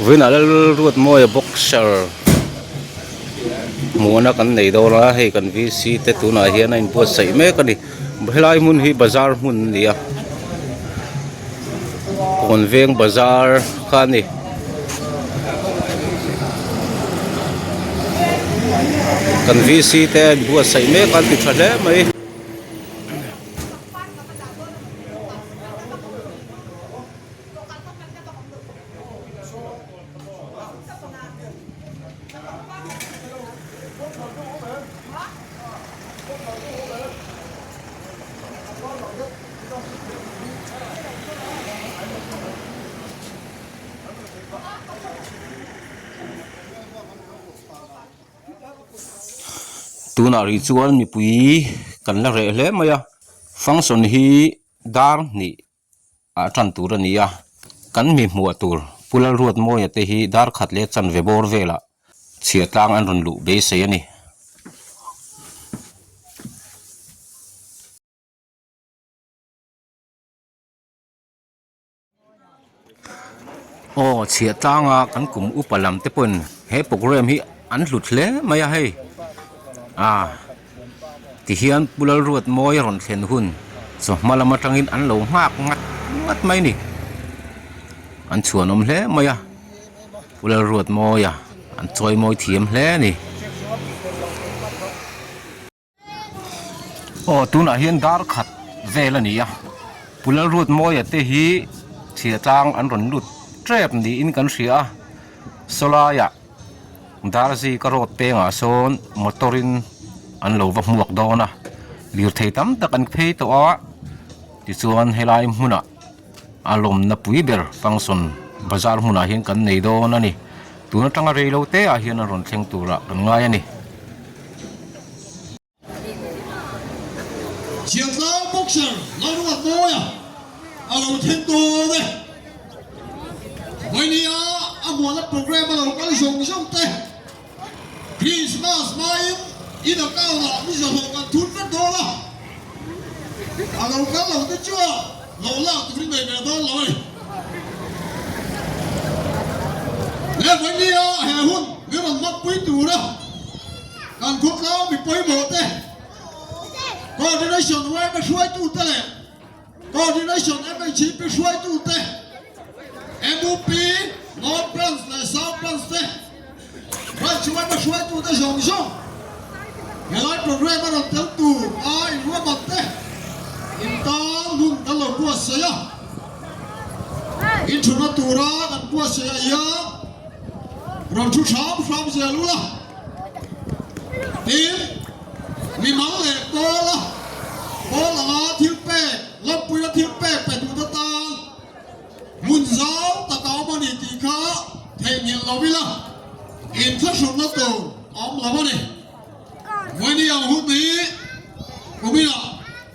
Vawiinah Lalruatmawia boxer hmuhna kan nei dawn a hei kan VC te tunah hian a inbuatsaih mek a ni helai hmun hi bazar hmun a ni a kawn veng bazar kha a ni. Kan VC te a inbuatsaih mek a an ti tha hle mai. Tunah rih chuan mipui kan la reh hle mai a function hi dar hnih ah tan tur a ni a kan mi hmuah tur Pu Lalruatmawia te hi dar khat leh chanve bawr velah chhiah tlang an rawn luh beisei a ni. Aw chhiah tlanga kan kum upa lam te pawhin he program hi an hlut hle mai a hei ah tihian Pu Lalruatmawia rawn thlen hun chawhma lam atangin an lo nghak ngat ngat mai a ni an chhuanawm hle mai a Pu Lalruatmawia an chawimawi thiam hle a ni. Aw tunah hian dar khat vel a ni a Pu Lalruatmawia te hi chhiah tlang an rawn lut tep niin kan hria a sawlaiah Darzika road pengah sawn motor in an lo va hmuak dawn a lirthei tam tak an phei tawh a tichuan helai hmunah a lawmna pui ber function bazar hmunah hian kan nei dawn a ni tun atanga rei lo te ah hian a rawn thleng turah kan ngai a ni. Chhiatlang boxer Lalruatmawia a lo then dawn e. Vawinia a mualna programme a lo kal zawng zawng te Christmas hmain in account ah mi zahawh kan thun vek dawn a, a lo kal lo te chuan lo lak turin nei ve dawn lo a ni. He vawinia he hun min rawn hmangpui tura kan khawtlang mi pawimawh te, Coordination yma hruaitute leh Coordination MHP hruaitute, MUP North Branch leh South Branch te, Branch yma hruaitute zawng zawng helai programme a rawn tel tur a inruahman te intan hun kan lo buatsaih a, inthutna tura kan buatsaih ah hian rawn thu hram hram zel ula tin, Mimal leh Pawla, Paul anga thil pek, lawmpuina thil pek pe duhte tan hmun zau tak a awm a ni tih kha theihnghilh lo ila, inthlahrunna tur a awm lo a ni. Vawiini ang hun hi kuminah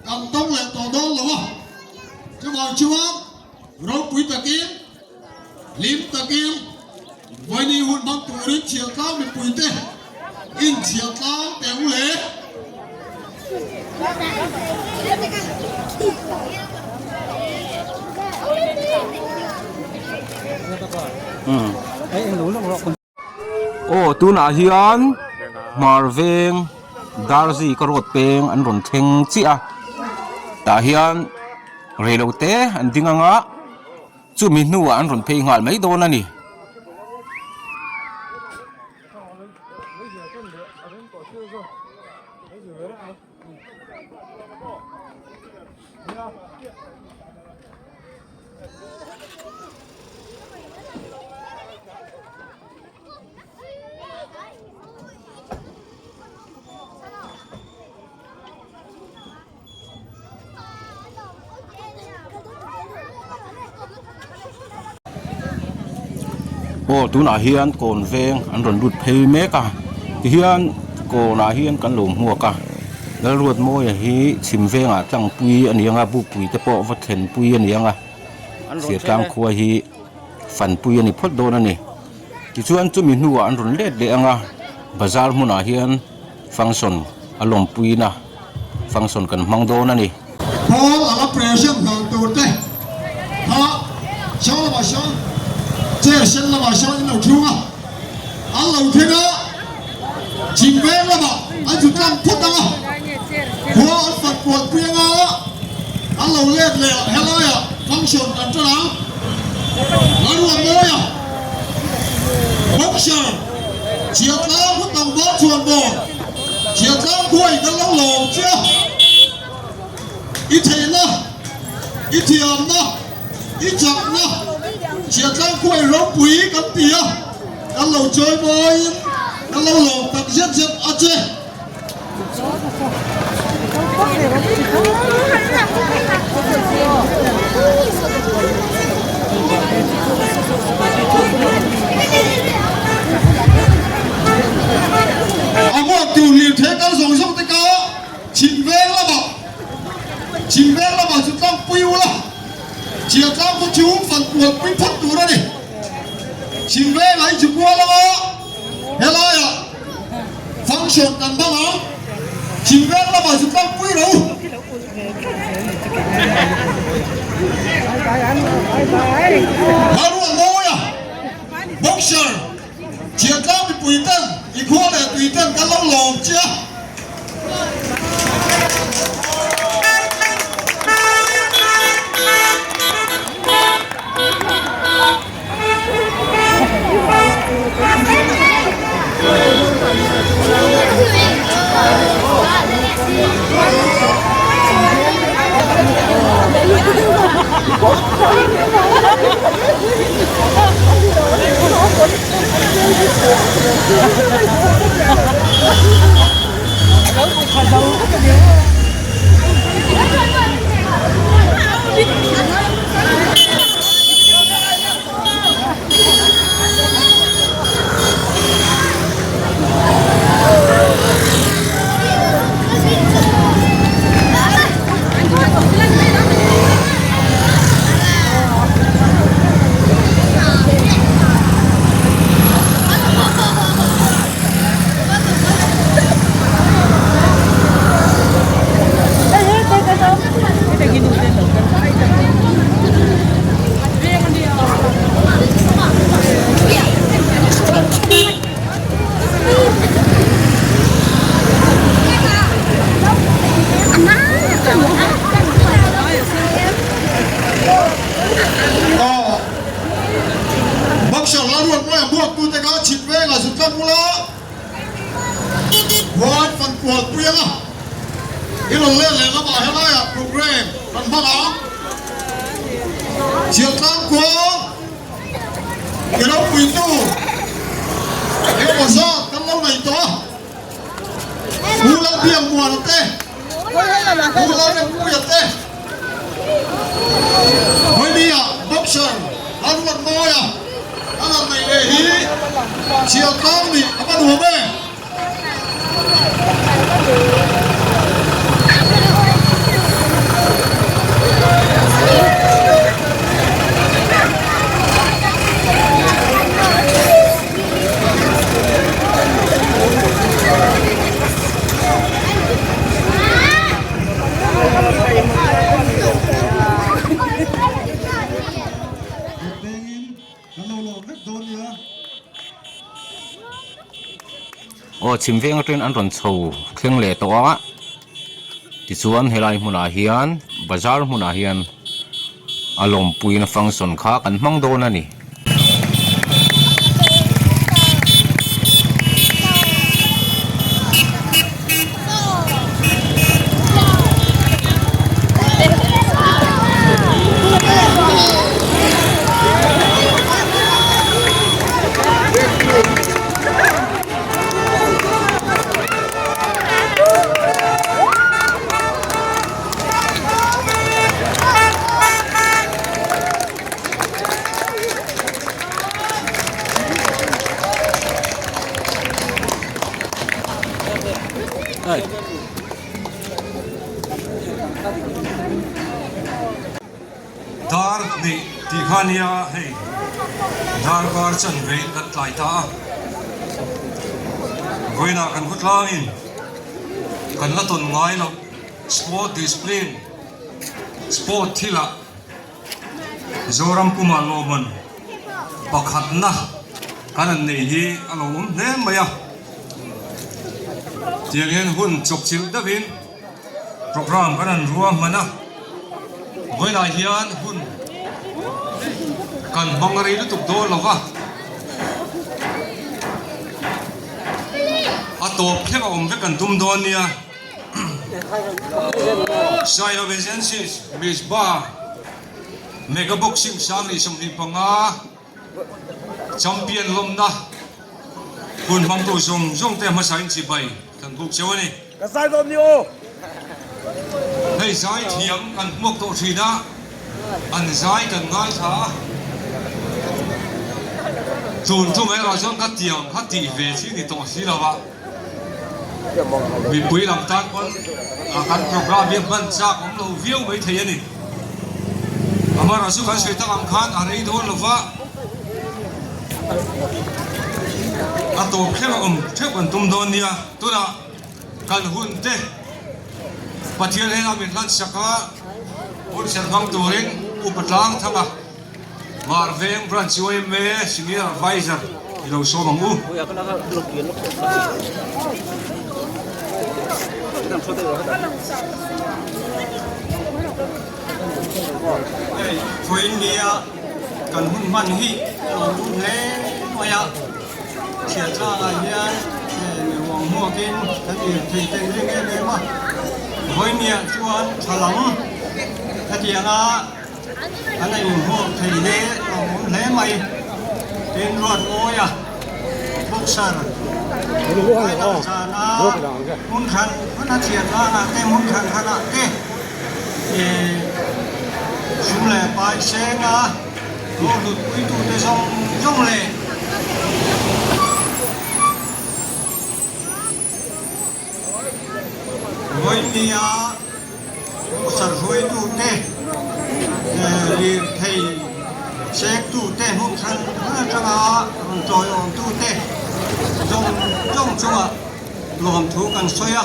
kan tawng leh tawh dawn lo a, chuvang chuan ropui takin, Hlim takin vawiini hun hmang turin chhiahtlang mipuite inchhiahtlang teh u le. Aw tunah hian hmar veng Darzika road peng an rawn thleng chiah a tah hian reilote an ding anga. Chumi hnuah an rawn phei nghal mai dawn a ni. Aw tunah hian kawn veng an rawn lut phei mek a tihian kawnah hian kan lo hmuak a Lalruatmawia hi chhim vengah tlangpui a ni ang a bukpui te pawh va thlenpui a ni ang a Siatlang khua hi fanpui a ni phawt dawn a ni tichuan chumi hnuah an rawn let leh ang a bazar hmunah hian. Function a lawmpuina function kan hmang dawn a ni. Paul anga present hlawm tur te kha sawn lamah sawn Chair sen lamah sawn in lo thlung a, an lo thleng a, chhim veng lamah an zu tlang phawt ang a, khua an fat kual pui ang a, an lo let leh a, helaiah function kan tan ang. Lalruatmawia, Boxer, Chhiatlang khaw tlangval chhuan bawr, Chhiatlang khuai kan lo lawm che a, i theihna, i thiamna, I chakna Chhiatlang khuai ropui kan ti a, kan lo chawi mawiin kan lo lawm tak zet zet a che. A hmuak tur lirthei kal zawng zawng te kha chhim veng lamah chhim veng lamah chu tlangpui ula. Chhiatlang khaw chhung fan kualpui phawt tur a ni. Chhim vengah hi chu kual anga helaiah function kan hmang ang. Chhim veng lamah chu tlangpui ro. Hmarua Mawia, Boxer, Chhiatlang mipui ten i khua leh tui ten kan lo lawm che a. Boxer Lalruatmawia hmuaktute kha chhit vengah zut tlang ula, huan fan kual pui anga i rawn let leh lamah helaiah programme kan hmang ang. Chhiatlang khua i ropuitu engemaw zat kan lo nei tawh a, Pu Lalbiakmuana te, Pu Lalrempuia te, Hawihnia Boxer Lalruatmawia a rawn nei leh hi Chhialtlang nih a va nuam em? Aw chhim veng atangin an rawn chho thleng leh tawh a tichuan helai hmunah hian bazar hmunah hian a lawmpuina function kha kan hmang dawn a ni. Dar hnih tih kha nia hei darkar chanve kan tlai ta a, vawiinah kan khawtlangin kan la tawn ngai loh sport discipline sport thilah Zoram pumah lawmman. Pakhatna kan han nei hi a lo awm hle mai a, tiang hian hun chawpchilh deuhin program kan han ruahman a, vawiinah hian hun kan hmang rei lutuk dawn lo va, a tawp thleng a awm vek kan tum dawn nia. Sailo Agencies Mizpah. Mega Boxing 2025 Champion lawmna hun hmangtu zawng zawng te hmasain chibai kan buk cheu a ni. Ka zai dawn ni aw. Hei zai thiam kan hmuak tawh thin a, an zai kan ngaithla a. Tun tum erawh chuan ka tiang kha tih ve chi ni tawh si lo a. Mipui lam tan pawn kan program hi hman chak awm lo viau mai thei a ni. Amaherawhchu kan sawi tak ang khan a rei dawn lo va, a tawp thleng a awm theuh kan tum dawn nia. Tunah kan hun te Pathian hnenah min hlansak a, hun serh hmang turin Upa Tlangthanga. Marveng Branch yma Senior Adviser i lo sawm ang u. Hei vawiin nia kan hun hman hi a lo tum hle mai a, Chhiatlangah hian mi ruang hmuakin kan irthei ten ring em em a, vawiin niah chuan tha lam hetianga An a inhmuh thei hle a awm hle mai. Tin Ruatmawia boxer final zana hmun hran hran a chhiat hlangah te hmun hran hranah te sum leh pai senga hlawhlut puitute zawng zawng leh Vawinia Sarhruaitute, lirthei sektute hmun hran hran atanga rawn tawiawmtute zawng zawng chungah lawmthu kan sawi a,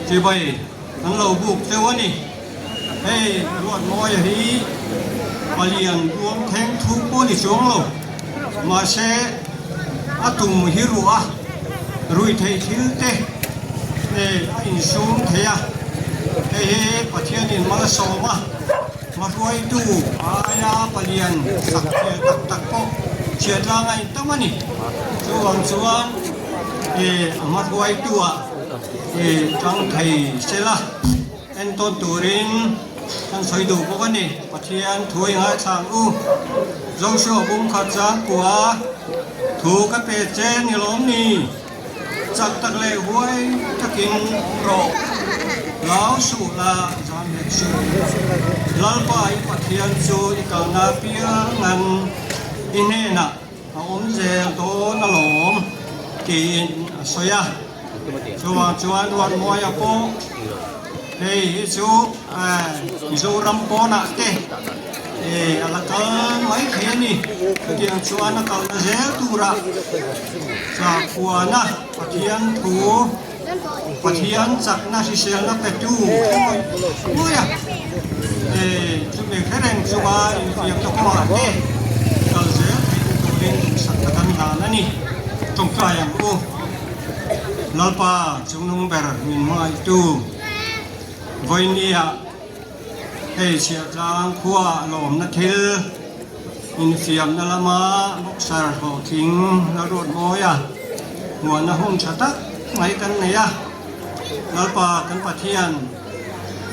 chibai kan lo buk deuh a ni. Hei Ruatmawia hi palian ruam thleng thu pawh ni chuang lo, mahse a tum hi ruah a, ruihtheih thil te a insum thei a, hei hi Pathianin malsawm a, hmahruaitu aia palian sak thil tak tak pawh chhiatlang a intam a ni. Chuvang chuan a hmahruaitu-ah tang thei sela. Entawn turin kan sawi duh bawk a ni. Pathian thu i ngaithlang u. Joshua bum khat zang kua thu ka pe che ni lawm ni? Chak tak leh huai takin awm rawh. Lau suh la zam hek suh. Lalpa i Pathian chu i kalna piangan i hnenah a awm zel dawn alawm tiin a sawi a. Chuvang chuan Ruatmawia pawh hei hi chu Mizoram pawnah te a la kal mai thei a ni. Chutiang chuan a kalna zel turah Sakhuana Pathian thu, Pathian chakna hriselna petu ngawih ngawih a, chumi hre reng chunga infiamna kawngah te kal zel theihna turin duhsakna kan hlan a ni. Tawngtai ang u. Lalpa chungnung ber min hmangaihtu Vawinia hei Chhiahtlang khua lawmna thil infiamna lama boxer hlawhtling Lalruatmawia hmuahna hun tha tak mai kan nei a. Lalpa kan Pathian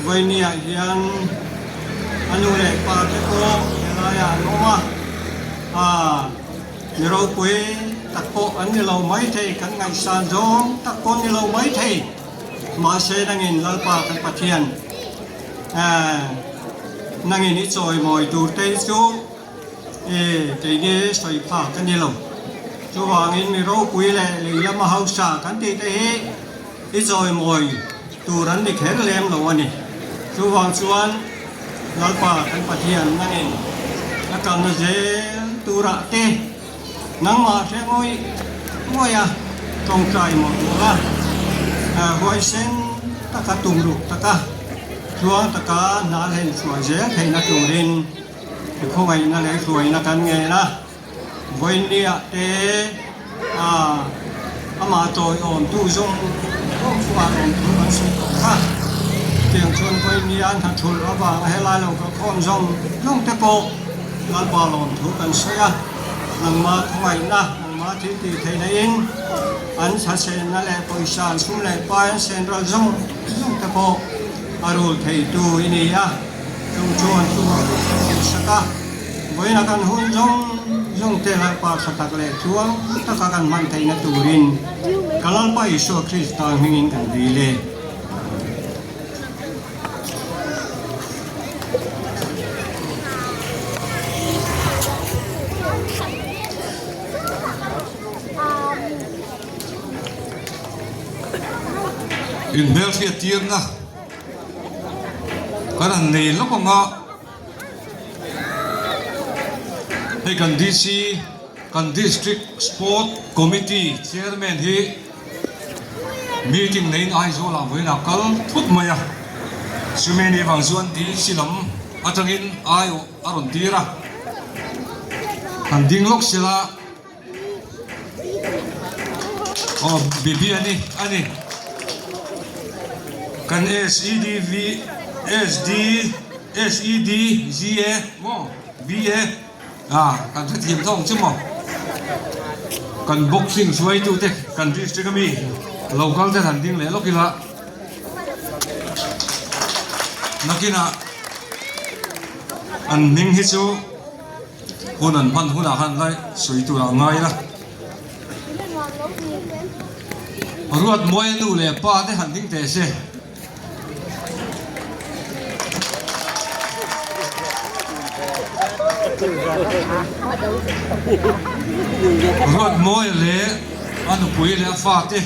Vawinia hian a nu leh pa te pawh helaiah an awm a, aa. Mi ropui tak pawh an ni lo maithei, kan ngaihsan zawng tak pawh an ni lo maithei. Mahse nangin Lalpa kan Pathian, nangin i chawimawi tur te hi chu kei nge sawi phak a ni lo. Chuvangin mi ropui leh lei lama hausa kan tih te hi i chawimawi tur an ni kher lem lo a ni. Chuvang chuan Lalpa kan Pathian nangin a kalna zel turah te nangmah hre ngawih ngawih a tawngtai mawlh mawlh a, huaisen taka tumruh taka tluang taka hna hlen chhuah zel theihna turin i khawngaihna leh hruaina kan ngen a. Vawinia te amah tawiawmtu zawng zawng chungah lawmthu kan sawi tawh kha. Chutiang chuan Vawinia an hnathulh avanga helai lo kalkhawm zawng zawng te pawh Lalpa lawmthu kan sawi a, nangmah khawngaihna, nangmah thil tih theihna in an thlasenna leh pawisa an sum leh pai an sen ral zawng zawng te pawh a rul theitu i ni a, chung chuan chungah kan tihsak a. Vawiina kan hun zawng zawng te Lalpa tha tak leh tluang taka kan hman theihna turin ka Lalpa Isua Krista hmingin kan dil e. Inhmelhriattirna kan han nei lawk ang a. Hei kan DC kan District Sport Committee Chairman hi meeting neiin Aizawl ah vawiin ah kal thut mai a, chumi ni vang chuan DC lam atangin aiawh a rawn tir a, han ding lawk sela. Aw Bibi a ni a ni kan SEDV SD SED GA maw BA ah kan hrethiam tawk ang chu maw kan boxing hruaitu te kan district ami local te han ding leh lawk ila nakinah an hming hi chu. Hun an hman hunah khan lai sawi tur ah ngai ila. Ruatmuaia nu leh pa te han ding teh se. Ruatmuaia leh a nupui leh a fa te.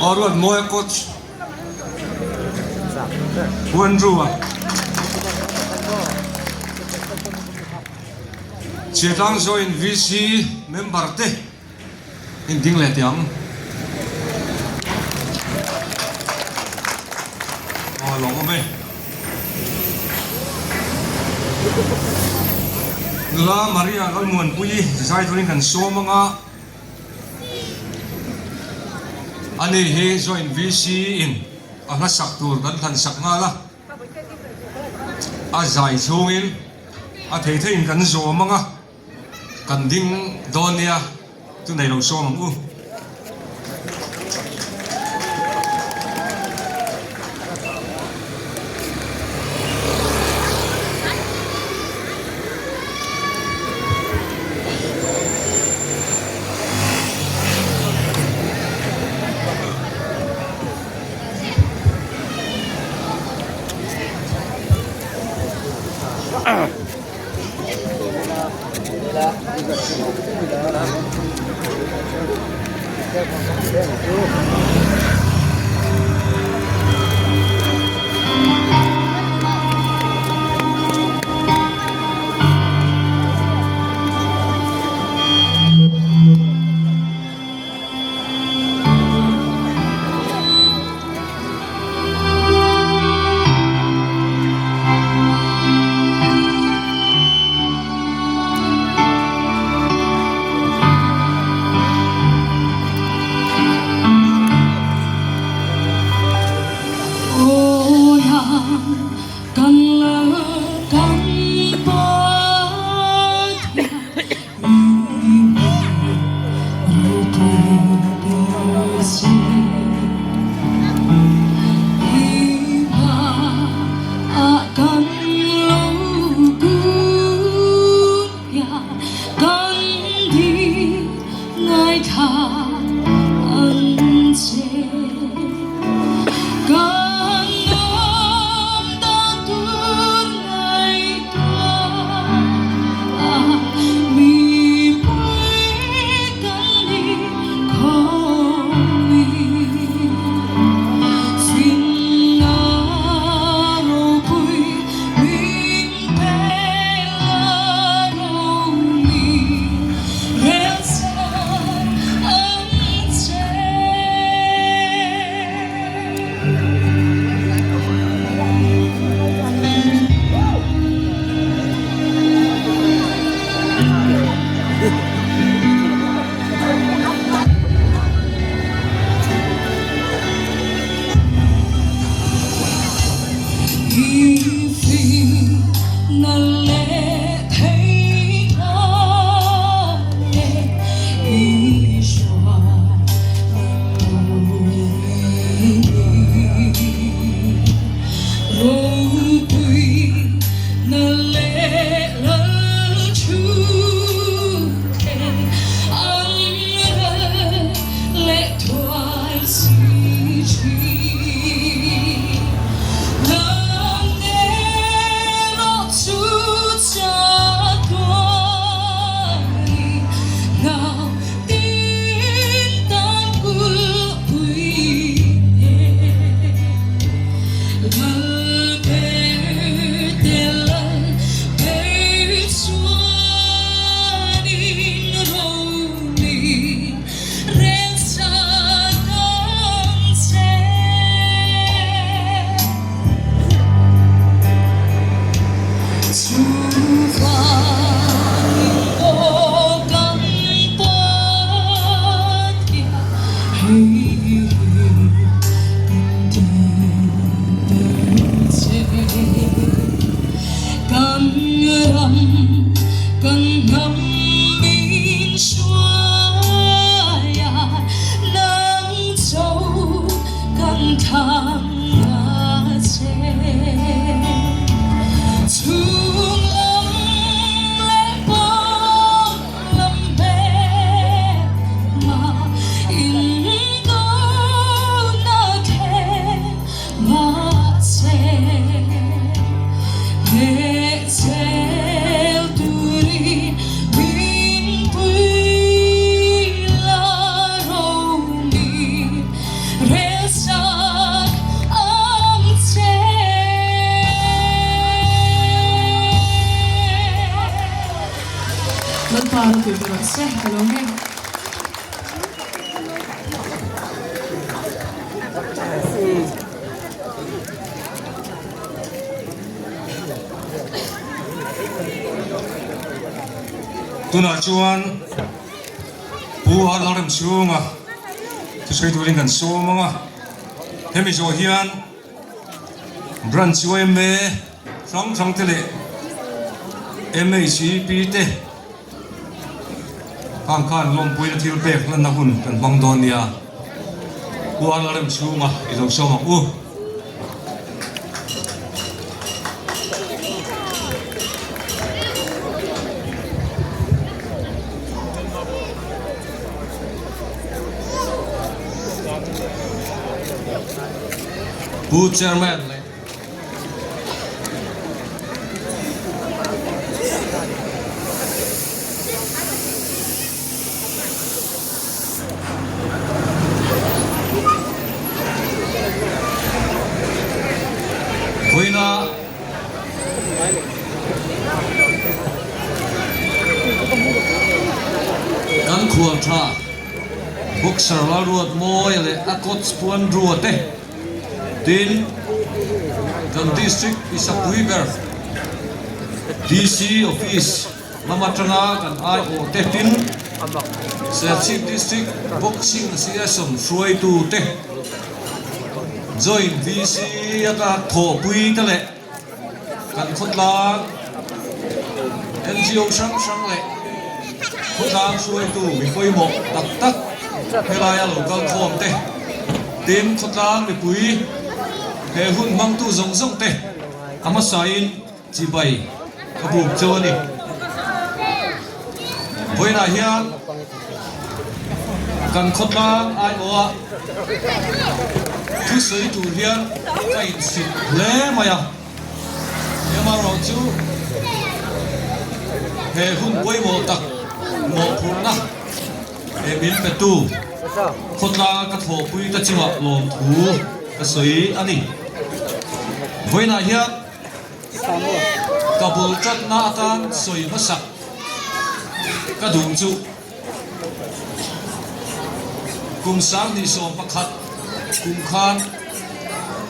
Aw Ruatmawia coach Pu Andrew a Chhiatlang Joint VC member te In ding leh teh ang. Aw a lawm awm e. Nula Maria Lalmuanpuii zai turin kan sawm ang a. Ani hi Joint VC in a hla sak tur kan thlan sak nghal a. A zai chhungin a thei theiin kan zawm ang a. Kan ding dawn nia chu nei lo sawm ang u. Lalpa ropui ber rawh se, ka lawm e. Tunah chuan Pu Lalrem chhunga thusawi turin kan sawm ang a, hemi zawh hian Branch yma hrang hrang te leh MHEP te khang khan lawmpuina thil pek hlanna hun kan hmang dawn nia, Pu Lalrem chhunga i lo sawm ang u. Pu Chairman leh Vawiina kan khual tha Boxer Lalruatmawia leh a coach Pu Andrew-a te Tin, kan District Isapui ber DC Office lam atanga kan aiawh te tin, Serchhip District Boxing Association hruaitu te, Joint VC ata thawhpui te leh kan khawtlang NGO hrang hrang leh khawtlang hruaitu mi pawimawh tak tak helaia lo kal khawm te, tin khawtlang mipui he hun hmangtu zawng zawng te a hmasain chibai ka buk chu a ni. Vawiinah hian kan khawtlang aiawha thusawi tur hian ka insit hle mai a, amaherawh chu he hun pawimawh tak mawhphurhna he min petu khawtlanga ka thawhpui te chungah lawmthu ka sawi a ni. Vawiinah hian Ka bul tatna atan sawi hmasak ka duh chu kum 2011 kum khan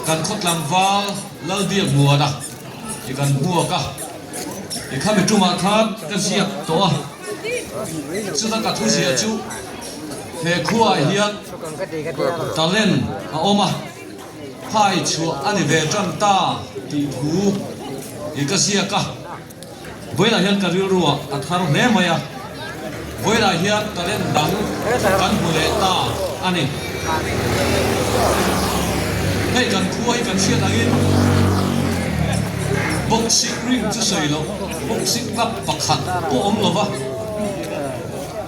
kan khaw tlangval Lalbiakmuana i kan hmuak a, i khami tumah khan ka ziak tawh a, chuta ka thuziah chu he khuaah hian talent a awm a. Phai chhuah a ni ve tan ta tih thu i ka ziak a, vawilah hian ka rilruah a thar hle mai a, vawilah hian talent dang kan hmu leh ta a ni. Hei kan khua hi kan hriat angin boxing ring chu sawi loh boxing club pakhat pawh awm lo va,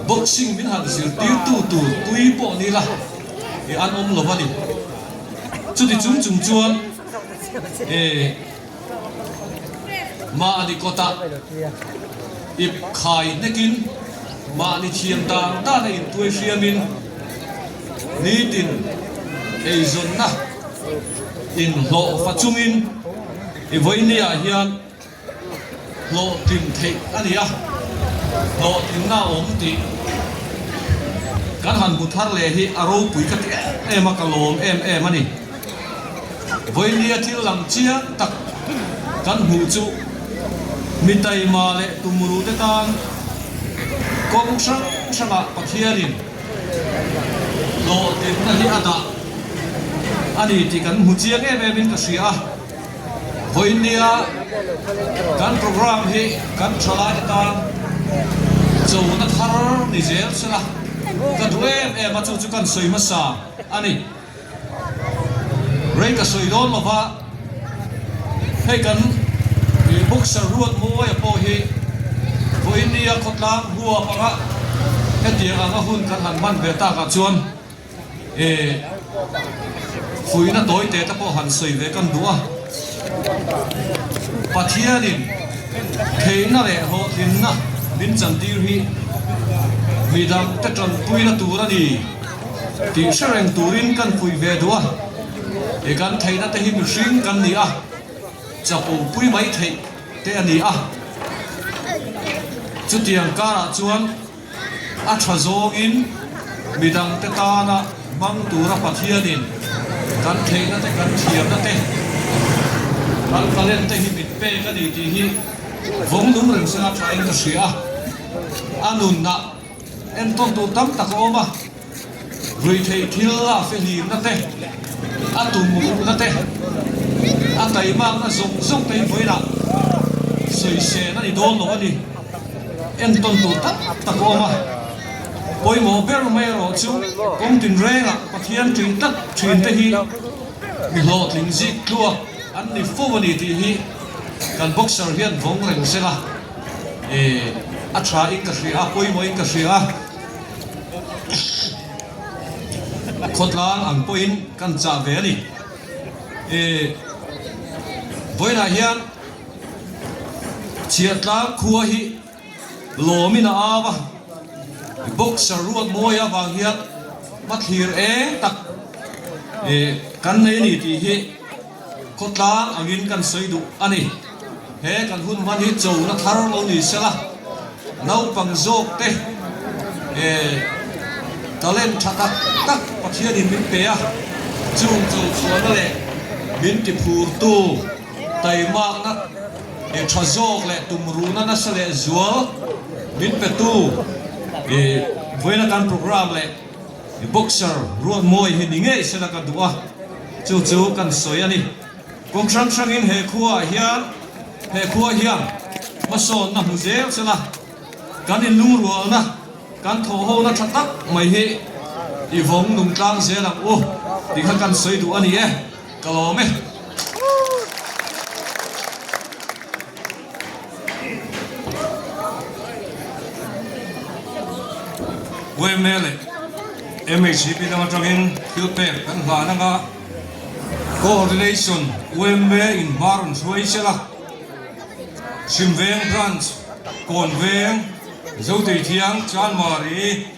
boxing min han zirtirtu tur tui pawh ni la. I an awm lo a ni. Chuti chung chung chuan e mahni kawtah ip khai hnekin mahni thiam dan dan a intuai hriamin nitin eizawnna inhlawhfa chungin i vawinia hian Hlawhtlin theih a ni a, hlawhtlinna a awm tih kan han hmu thar leh hi a ropui ka ti em em a, ka lawm em em a ni. Vawinia thil lang chiang tak kan hmuh chu mi taima leh tumruhte tan kawng hrang hrangah Pathianin hlawhtlinna hi a dah a ni tih kan hmu chiang em emin ka hria a. Vawinia kan program hi kan thalai te tan chona thar ni zel sela ka duh em em a, chu chu kan sawi hmasa a ni. Rei ka sawi dawn lova, hei kan boxer ruat mawia pawh hi vawinia khawtlang huap anga hetiang anga hun kan han hman ve takah chuan, E fuihna tawi te te pawh han sawi ve kan duh a, Pathianin theihna leh hlawhtlinna min chantir hi midang te tanpuina tur a ni tih hre reng turin kan fuih ve duh a, e kan theihna te hi mihring kan ni a, chapo pui mai theih te a ni a. Chutiang karah chuan a tha zawngin midangte tana hmang tura Pathianin kan theihna te, kan thiamna te, kan talent te hi min pek a ni tih hi vawng nung reng sela thain ka hria a. A nunah Entawn tur tam tak a awm a, ruihtheih thil a fehlimna te, a tumruhna te, a taimakna zawng zawng te hi vawiinah sawisên a ni dawn lo a ni. Entawn tur tam tak a awm a, pawimawh ber mai erawh chu kawng tinrengah Pathian ṭih tak ṭhin te hi mi hlawhtling zik tluak an ni fo a ni tih hi kan boxer hian vawng reng sela. Eh, a tha in ka hria a, pawimawh in ka hria a. Khawtlang ang pawhin kan chah ve a ni. Eh, vawiinah hian Chhiahtlang khua hi lawmin a au a, boxer ruat mawi avang hian hmathlir eng tak eh kan nei a ni tih hi Khawtlang angin kan sawi duh a ni. He kan hun hman hi chona thar lo ni sela, naupang zawk te eh talent tha tak tak Pathianin min pe a, chung cho chhuahna leh min ti phurtu taimakna eh tha zawk leh tumruhna nasa leh zual min petu eh vawiina kan programme leh Boxer Ruatmawi hi ni ngei sela ka duh a, chu chu kan sawi a ni. Kum hrang hrangin he khuaah hian he khua hian hmasawnna hmu zel sela, kan inlungrualna, kan thawhhona tha tak mai hi i vawng nung tlang zel ang u tih kha kan sawi duh a ni e, ka lawm e. Yma leh MHCP lam atangin thil pek kan hlan anga Coordination yma in hma rawn hruai sela, Chhimveng Branch, Kawnveng, Zoteithiang, Chanmari,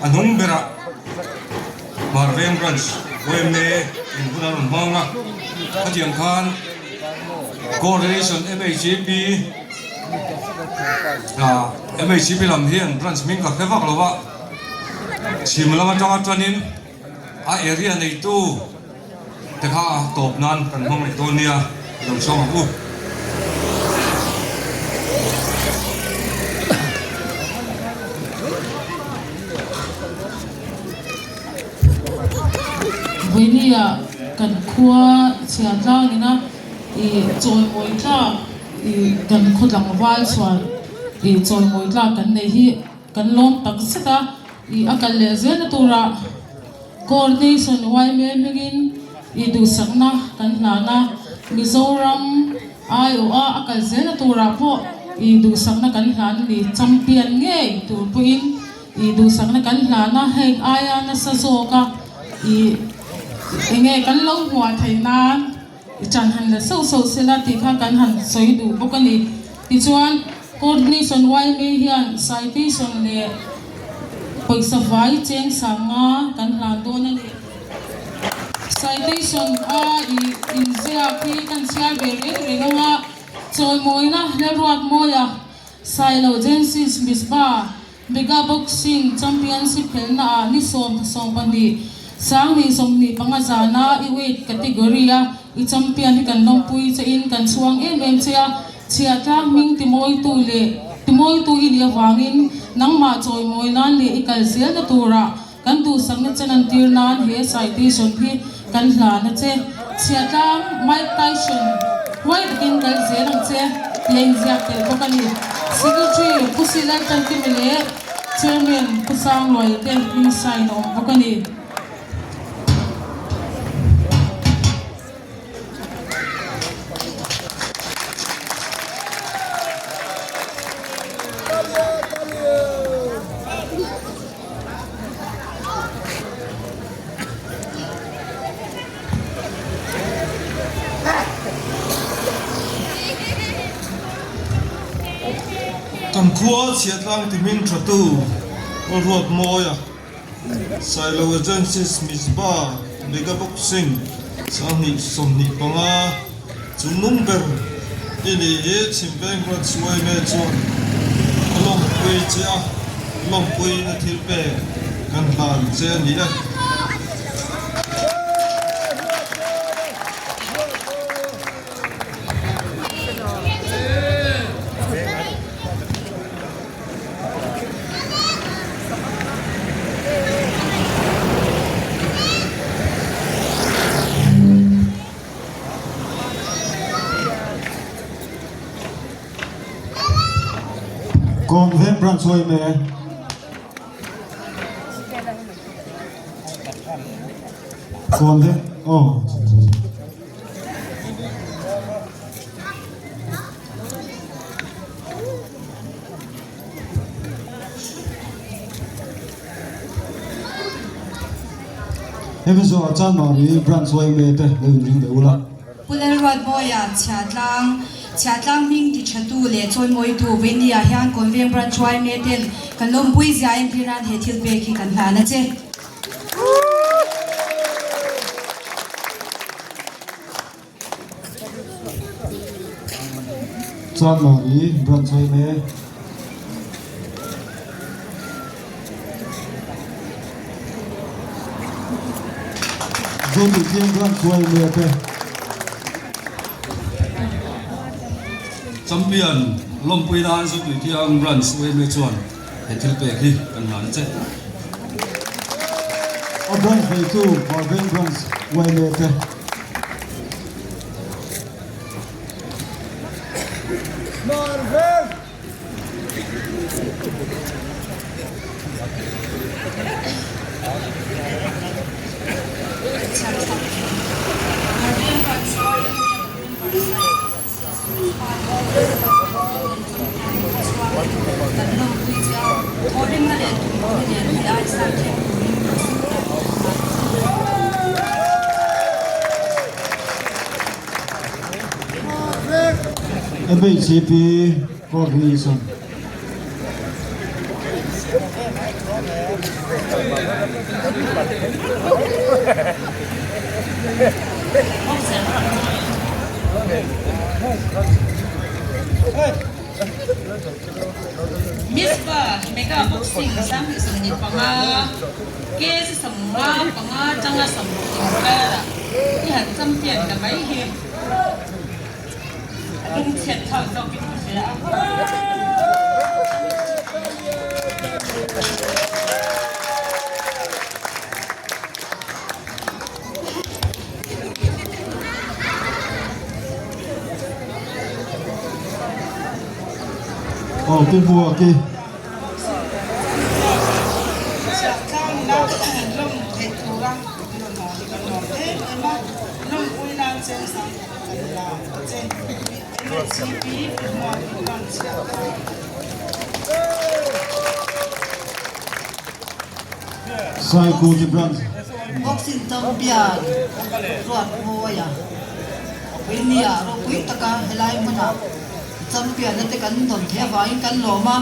A hnung berah Hmarveng Branch yma in hun a rawn hmang a, khatiang khan Coordination MHEP MHEP lam hian branch hming ka hre vak lo a, chhim lam atanga tanin a area neitu te kha tawp nan kan hmang leh dawn nia i lo chhuak ang u. Vawinia kan khua chhia tlangina i chawimawi tlak i kan khaw tlangval chhuan i chawimawi tlak kan nei hi kan lawm tak zet a i a kal leh zelna turah Coordination yma hmingin i duhsakna kan hlan a, Mizoram aiawha a kal zelna turah pawh i duhsakna kan hlan a ni. Champion ngei tur pawhin i duhsakna kan hlan a, heng aia nasa zawka i enge kan lo hmuah theih nan I chan han la sauh sauh sela tih kha kan han sawi duh bawk a ni. Tichuan, Coordination yma hian citation leh pawisa vai cheng sanga kan hlan dawn a ni. Citation a i inziak hi kan chhiar ve reng reng anga chawimawina Lalruatmawia, Sailo Genesis Misbah, Mega Boxing Championship khelhna ah ni 12 20 25 zana i weight category a i champion hi kan lawmpui che in kan chhuang em em che a, chhiahtlang hming timawitu leh timawitu i nih avangin nangmah chawimawi nan leh i kal zelna turah Kan duhsakna che lantir nan he citation hi kan hlan a che. Chhiatlang Mike Tyson huai takin kal zel ang che tih a inziak tel bawk a ni. Secretary Pu Silal Tantimi leh Chairman Pu Sangluaia te hming sign a awm bawk a ni. Kan khua chhiatlang ti hming thatu Ruatmawia. Sailo Agencies Mizpah Mega Boxing 2025 chungnung ber i ni hi Chhimveng Branch yma chuan a. lawmpui che a, lawmpuina thil pek kan hlan che a ni e. Kawnveng Branch yma Kawnveng aw. Hemi zawhah chuan mahni branch yma te lo inring leh ula. Pu Lalruatmawia, Chhiahtlang, Chhiahtlang hming tithatu leh chawimawitu Vainia hian Kawnveng Branch yma ten kan lawmpui zia entir nan he thil pek hi kan hlan a che. Chuan mahni branch yma. Zomi Thiang branch yma te. Champion lawmpui nan Zotui Thiang branch yma chuan he thil pek hi kan hlan a che. A branch neitu Marveng branch yma te. MHCP Coordination. Mizpah Mega Boxing 2025 KC 55 atanga 60 inkarah i han champion ta mai hi a lungchhiat thlak zawkin ka hria a. Aw pi bua ki. Saikuti Branch. Boxing champion Ruatmawia Puinia ropui taka helai hmunah champion na te kan dawn theih avangin kan lawm a,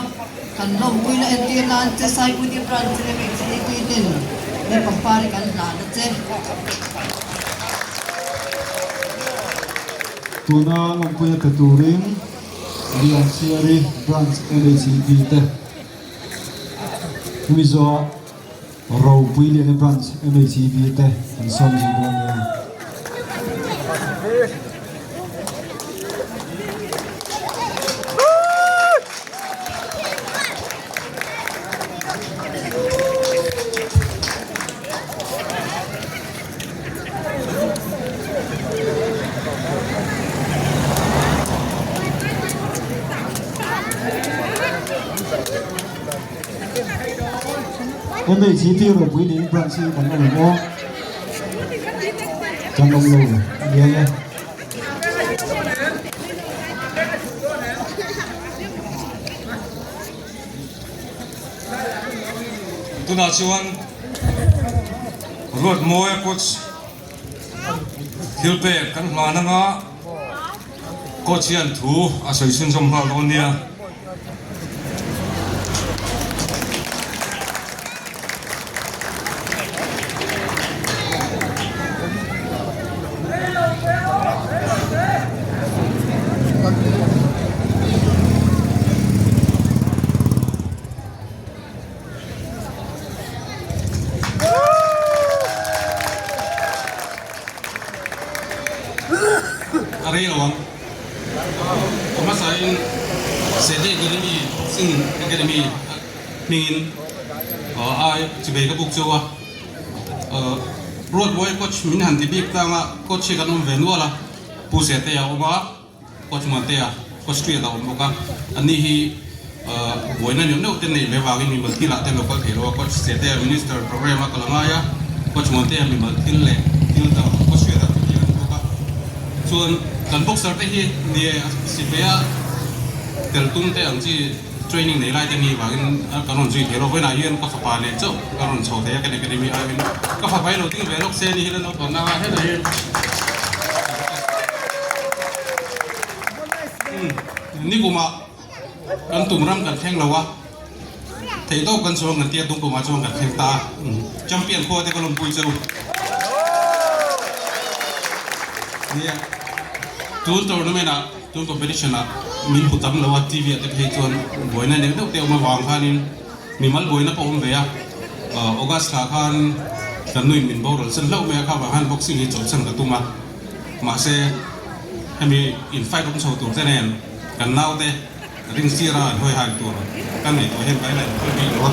kan lawmpuina entir nan che Saikuti Branch leh MHAP ten he pangpar hi kan hlan a che. Tuna lawmpuina pe turin Lianchhiari Branch MHAP te Mizoa Ropui Liana Branch MHEB te an sawm zui dawn nia. MHP ropui niin branch hi kan awm em aw? Kan awm lo a ni ang e. Tunah chuan Ruatmawia coach thil pek kan hlan anga coach hian thu a sawi chhunzawm nghal dawn nia. A hmasain Sete Academy Boxing Academy hmingin ai chibei ka buk cheu a. Ruatmuai coach min han ti bik tlang a, coach hi kan awm ve nual a, Pu Sete a awm a. Coach Muantea, Coach Triat a awm bawk a, anni hi buaina neuh neuh te neih ve vangin mimal thil ah te an lo kal thei lo a, Coach Setea Minister program a kal a ngai a, Coach Muantea mimal thil leh thil dang Coach Triat ah thil an bawk a, chuan kan boxer te hi nie sipaia tel tum te ang chi training nei lai te ni vangin kan rawn zui thei lo, vawiinah hian ka fapa nen chauh ka rawn chho thei a kan academy aiin ka fapa hi lo ding ve lawk se ni hi la naupang nanga hetah hian Nikumah kan tum ram kan thleng lo a, theihtawp kan chuang kan tia tumkumah chuan kan thleng ta a, champion khua te ka lawmpui che u. Nia, tun tournament ah, tun competition ah min hmu tam lo a, TV ah te phei chuan buaina neuh neuh te awm avang khanin mimal buaina pawh awm ve a, August thla khan kan nuin min boral sen hlauh mai a, kha vang khan boxing hi chawlhsan ka tum a. Mahse, hemi in fight awm chho tur te nen kan naute ring sira an hawi hai tur kan ngaihtuah hian kan la inkhawih bik lo a,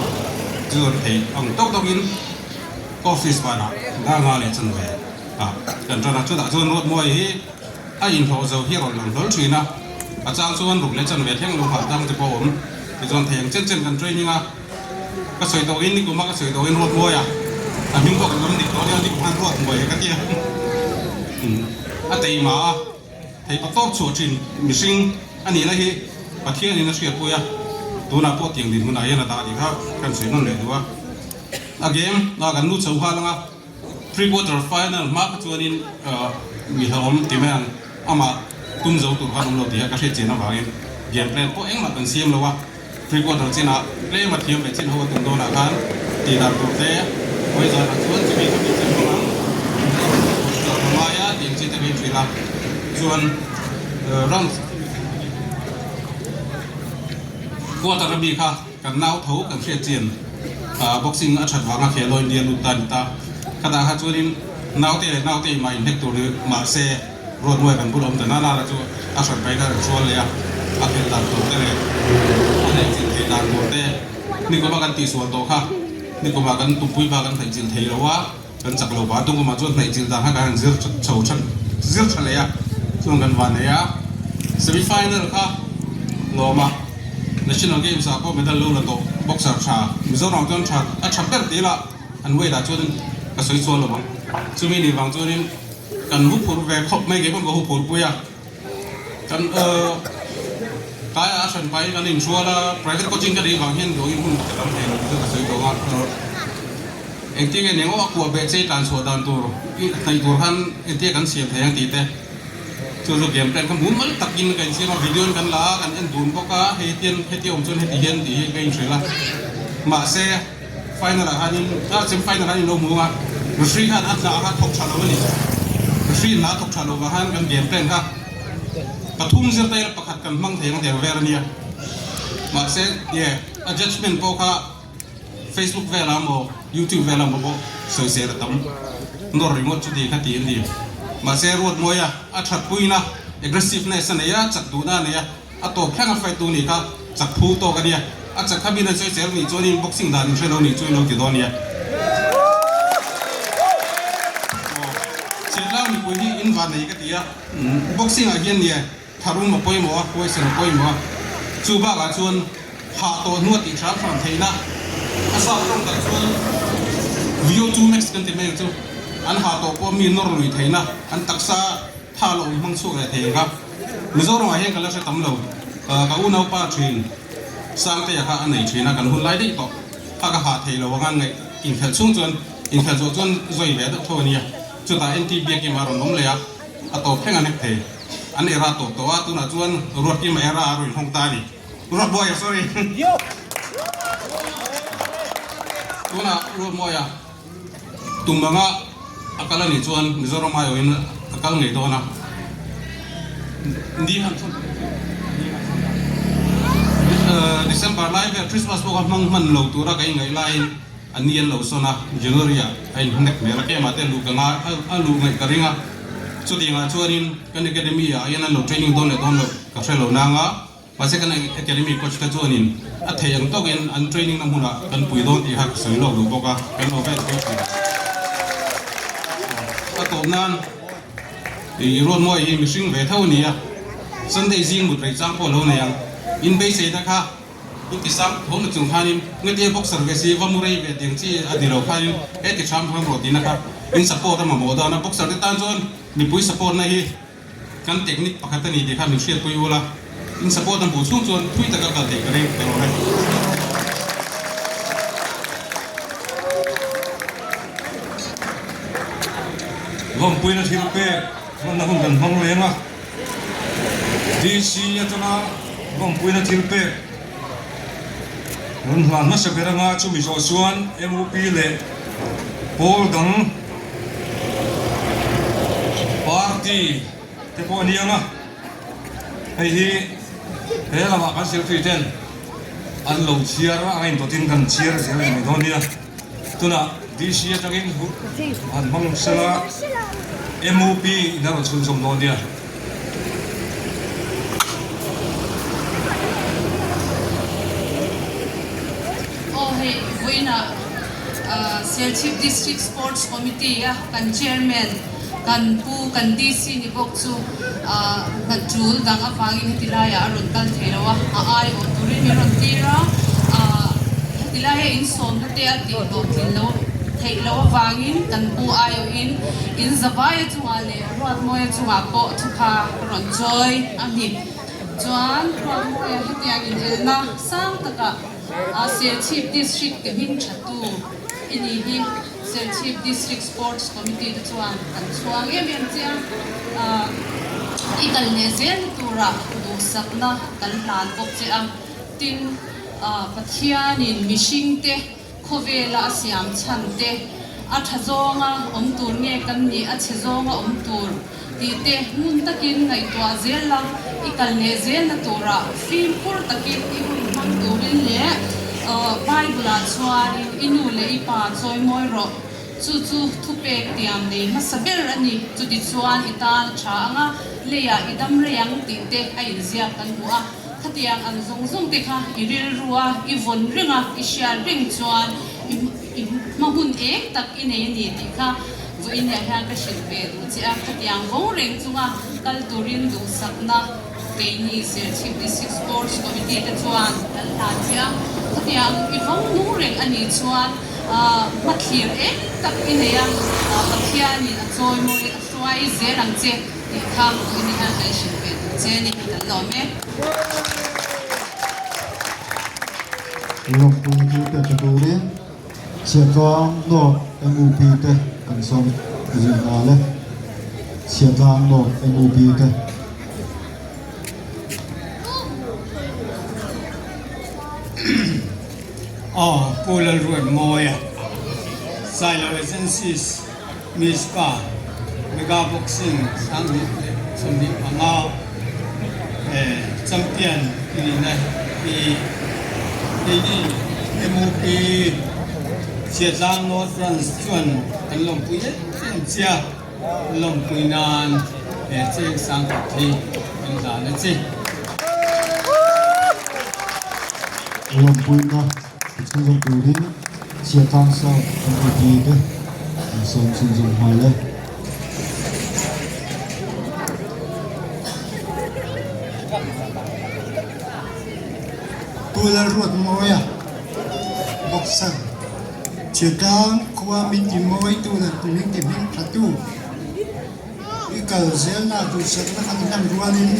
chu an thei ang tawk tawkin ka office banah dar nga leh chanve ah kan tan a, chutah chuan Ruatmuai hi a inhlawh zo hi a rawn lang hlawl thin a, a chang chuan ruk leh chanve thleng lo hah dang te pawh a awm, tichuan thei ang chen chen kan training a. Ka sawi tawh in nikum a ka sawi tawh in ruat mawi a, a hming pawh ka lam dik tawh nia nikum khan ruat mawi ka ti a, a teima a thei pa tawp chhuah thin mihring a nihna hi Pathian in a hriatpui a, tunah pawh tiang dinhmunah hian a dah tih kha kan sawi nawn leh duh a, a game ah kan nu chho nghal ang a, pre quarter final hma kha chuanin mi hlauhawm ti mai ang amah tum zo tur khan awm lo tih kha ka hriat chian avangin game plan pawh engmah kan siam lo a. Recorder chinah tlem a thiam leh chin ho a tum dawnah khan tih dan tur te hawi zanah chuan chumi chu tih chin hmang ang zawh a ngai a tih ang chi te ka inhrilh a chuan round quarter a mi kha kan nau tho kan hriat chin boxing a that vanga khel aw India lut ta a ni ta khatah kha chuanin naute leh naute in mah inhnek tur ni mahse. Ruatmuai kan bul awm ta nana la chu a hran pain a rawn hrual leh a, a khelh dan tur te leh a hnaihchilh theih dan tur te nikuma kan tihsual tawh kha nikuma kan tumpui ba kan hnaihchilh thei lo a, kan chak lo ba tungkumah chuan hnaihchilh dan kha kan han zir chho tha zir tha leh a, chuan kan van nei a, semi final kha lawm a, National Games ah pawh medal lo la tawh boxer tha Mizoram chuan tha a tha ber ti ila an weight ah chuan ka sawi chuan lo ang, chumi nih vang chuanin. Kan hu phur ve khawp mai kei pawn ka hu phur pui a, kan tlaiah a hran pahin kan inhrual a, private coaching ka neih vang hian dawngin hun ka tam thei lo tih chu ka sawi tawh a, engtin nge eng aw a kuah beh che tlan chhuah dan tur i hnaih tur khan engtin nge kan siam thei ang tih te chu chu game plan kha mumal takin ka insiam a, video in kan la a, kan en dun bawk a, hei hian heti awm chuan heti hian tih hi ka inhrilh a, mahse. Final ah khanin a chem final khan in lo hmu ang a, referee khan a hna kha thawk tha lo a ni. Referee hna thawk tha lo vang khan kan game plan kha pathum zir ta ila pakhat kan hmang thei ang der vel a nia. Mahse ye a judgement pawh kha Facebook velah emaw YouTube velah emaw pawh sawisel a tam nawr ringawt chuti kha ti a ni. Mahse Ruatmawia a thatpuina aggressiveness a nei a, chak duhna a nei a. A tawp thleng a fight tu nih kha chak phu tawk a nia, a chak kha min an sawi zel nih chuanin boxing dan in hre lo nih chu in lo ti dawn nia. Aw Chhiatlang mipui hi in van nei ka ti a, boxing ah hian nia tharum a pawimawh a, huaisen a pawimawh a, chu bakah chuan hah tawh hnu a tih hram hram theihna a sap tawng tak chuan VO2 max kan ti mai ang chu, an hah tawh pawh mi nawr lui theihna an taksa tha lo awm hmang chhuak leh thei ang kha. Mizoram ah hian ka la hre tam lo, ka unaupa thin Sangtea kha a nei thin a, kan hun lai daih tawh kha ka hah thei lo anga ngaih inkhelh chhung chuan inkhelh zawh chuan zawi ve deuh tho a nia, chutah NT Biakima a rawn awm leh a, a tawp thleng a hnek thei, an era tawp tawh a, tunah chuan Ruatkima era a rawn inhawng ta a ni, Ruatmawia sorry tunah Ruatmawia. Tum anga a kal a nih chuan Mizoram aiawhin a kal ngei dawn a, ni han December lai vel Christmas pawh kha hmang hman lo tura ka ingaih laiin a ni an lo sawn a, January ah a inhnek hmel a, keimah te luh ka ngai a luh ngaih ka ring a. Chutiangah chuanin kan academy ah hian an lo training dawn leh dawn loh ka hre lo nang a, mahse kan academy coach te chuanin a theih ang tawkin an training na hmunah kan pui dawn tih kha ka sawi lawk duh bawk a, kan lo vel thei thin. A tawp nan i Ruatmawi hi mihring ve tho a ni a, Sunday zing mut rei chang pawh a lo nei ang, in beisei te kha I ti sang tho na chung khanin ngatia boxer ve si va mu rei ve tiang chi a ni lo khanin he ti hram hram rawh tihna kha in support a mamawh dan a, boxer te tan chuan mipui support na hi kan technique pakhat a ni tih kha min hriatpui ula, in support a hmuh chhung chuan thui taka kal theih ka ring ka lawm e. Lawmpuina thil pek hmanna hun kan hmang leng a. DC atanga lawmpuina thil pek rawn hlan hmasa ber anga chumi zawh chuan MUP leh pawl dang party te pawh a ni ang a, hei hi he lamah kan secretary ten an lo chhiar a, a indawtin kan chhiar zel a ni mai dawn nia. Tunah DC atangin han hmang sela MUP in a rawn chhunzawm dawn nia. Aw hei vawiinah Serchhip District Sports Committee a kan Chairman kan pu kan DC ni bawk chu hna tul dang avangin heti laiah a rawn kal thei lo a, a aiawh turin min rawn tir a, heti laia insawmna te a tih hlawhtlin lo theih loh avangin kan pu aiawhin in Zavaia chungah leh Ruatmawia chungah pawh thupha ka rawn chawi a ni. Chuan Ruatmawia hetiang inelna sang takah Serchhip District te hming thatu i ni hi. Serchhip District Sports Committee te chuan kan chhuang em em che a, i kal leh zelna tura duhsakna kan hlan bawk che a. Tin, Pathianin mihringte khawvela a siam chhan te, a tha zawnga awm tur nge kan nih, a chhe zawnga awm tur tih te ngun takin ngaihtuah zel la, i kal leh zelna tura fimkhur takin i hun hmang turin leh Bible-ah chuanin i nu leh i pa chawimawi rawh, chu chu thupek tiam nei hmasa ber a ni, chutichuan i tan a tha ang a, leiah i dam rei ang tih te a inziak kan hmu a, khatiang ang zawng zawng te kha i rilru a, i vawn reng a, i hriat reng chuan i I hma hun eng tak i nei a ni tih kha vawiinah hian ka hrilh ve duh che a, khatiang vawng reng chunga kal turin duhsakna keini Serchhip District Sports Committee te chuan kan hlan che a, khatiang i vawng nung reng a nih chuan hmathlir eng tak i nei a, Pathianin a chawimawi a hruai zel ang che tih kha vawiinah hian kan hrilh ve duh che a ni, kan lawm e. Lawmpuina thil pek ta turin Chhiatlang North MUP te kan sawm zui nghal e. Chhiatlang North MUP te. Aw Pu Lalruatmawia, Sailo Agencies, Mizpa, Mega Boxing 2025 Champion i nihna hi keini MUP Chhiatlang North Branch chuan kan lawmpui em em che a, lawmpui nan he cheng sang khat hi kan hlan a che. Lawmpuina ti chhunzawm turin Chhiatlang South MUP te an sawm chhunzawm nghal e. Pu Lalruatmawia, Boxer, Chhiatlang khua min ti mawitu leh min ti hming thatu i kal zelna duhsakna kan hman rualin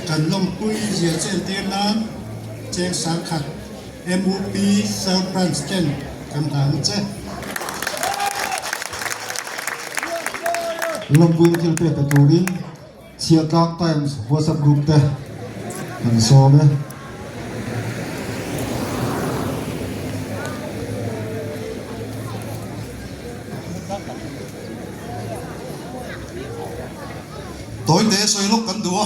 kan lawmpui zia chentir nan cheng sangkhat MUP South Branch ten kan hlan a che. Lawmpuina thil pek ta turin Chhiatlang Times WhatsApp group te kan sawm e. Tawite sawi lawk kan duh a.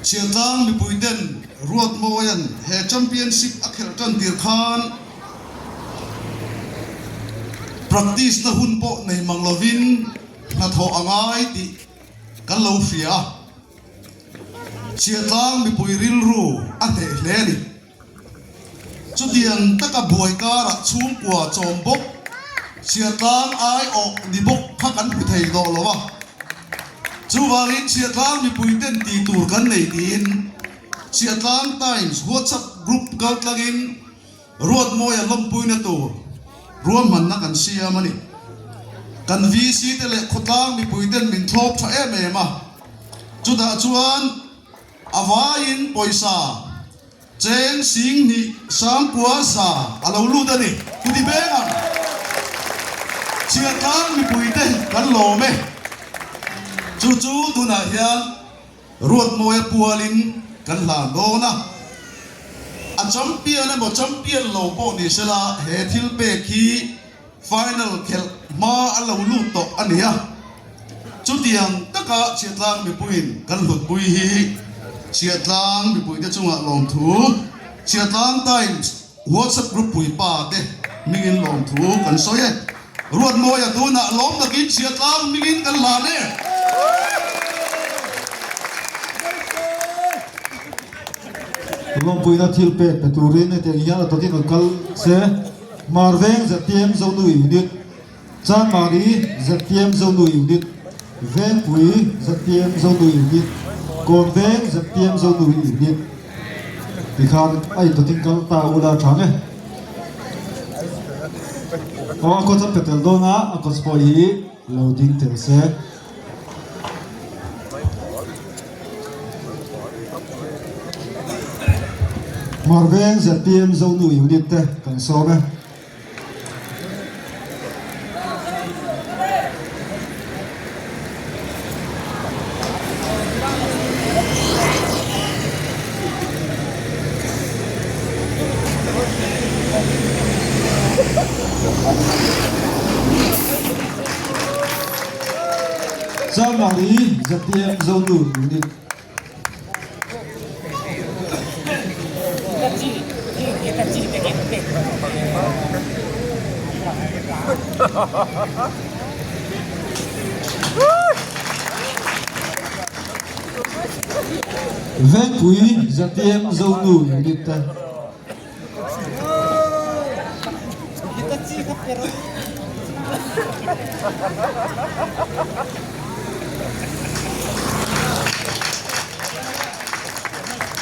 Chhiatlang mipui ten Ruatmawia'n he championship a khelh tan tir khan practice na hun pawh nei mang lovin. hnathawh a ngai tih kan lo hria a, Chhiatlang mipui rilru a hneh hle a ni. Chutiang taka buai karah chhungkua chawm bawk, Chhiatlang aiawh ni bawk kha kan hmu thei tawh lo a. Chuvangin Chhiatlang mipui ten tih tur kan nei tiin Chhiatlang Times WhatsApp group kaltlangin Ruatmawia lawmpuina tur ruahmanna kan siam a ni. Kan VC te leh khawtlang mipui ten min thlawp tha em em a, chutah chuan a vaiin pawisa cheng 20 sangkua za a lo lut a ni. Kuti beng ang Chhiatlang mipui te kan lawm e. Chu chu tunah hian Ruatmawia pualin kan hlan dawn a, a champion emaw champion lo pawh ni sela he thil pek hi final khelh hma a lo lut tawh a ni a. Chutiang taka Chhiatlang mipuiin kan hlutpui hi Chhiatlang mipuite chungah lawmthu Chhiatlang Times WhatsApp group puipa te hmingin lawmthu kan sawi e. Ruatmawia tunah lawm takin Chhiatlang hmingin kan hlan e. Lawmpuina thil pek pe turin hetiang hian a tawkin rawn kal se. Marveng ZPM Zonu Unit. Chanmari ZPM Zonu Unit, Vengpui ZPM Zonu Unit, Kawnveng ZPM Zonu Unit tikhan a intawtin kal ta ula a tha nge. Aw a coach an pe tel dawn a, a coach pawh hi lo ding tel se. Hmarveng ZPM Zonu Unit te kan sawm e. Chanmari ZPM Zonu Unit. Vengpui ZPM Zonu Unit te.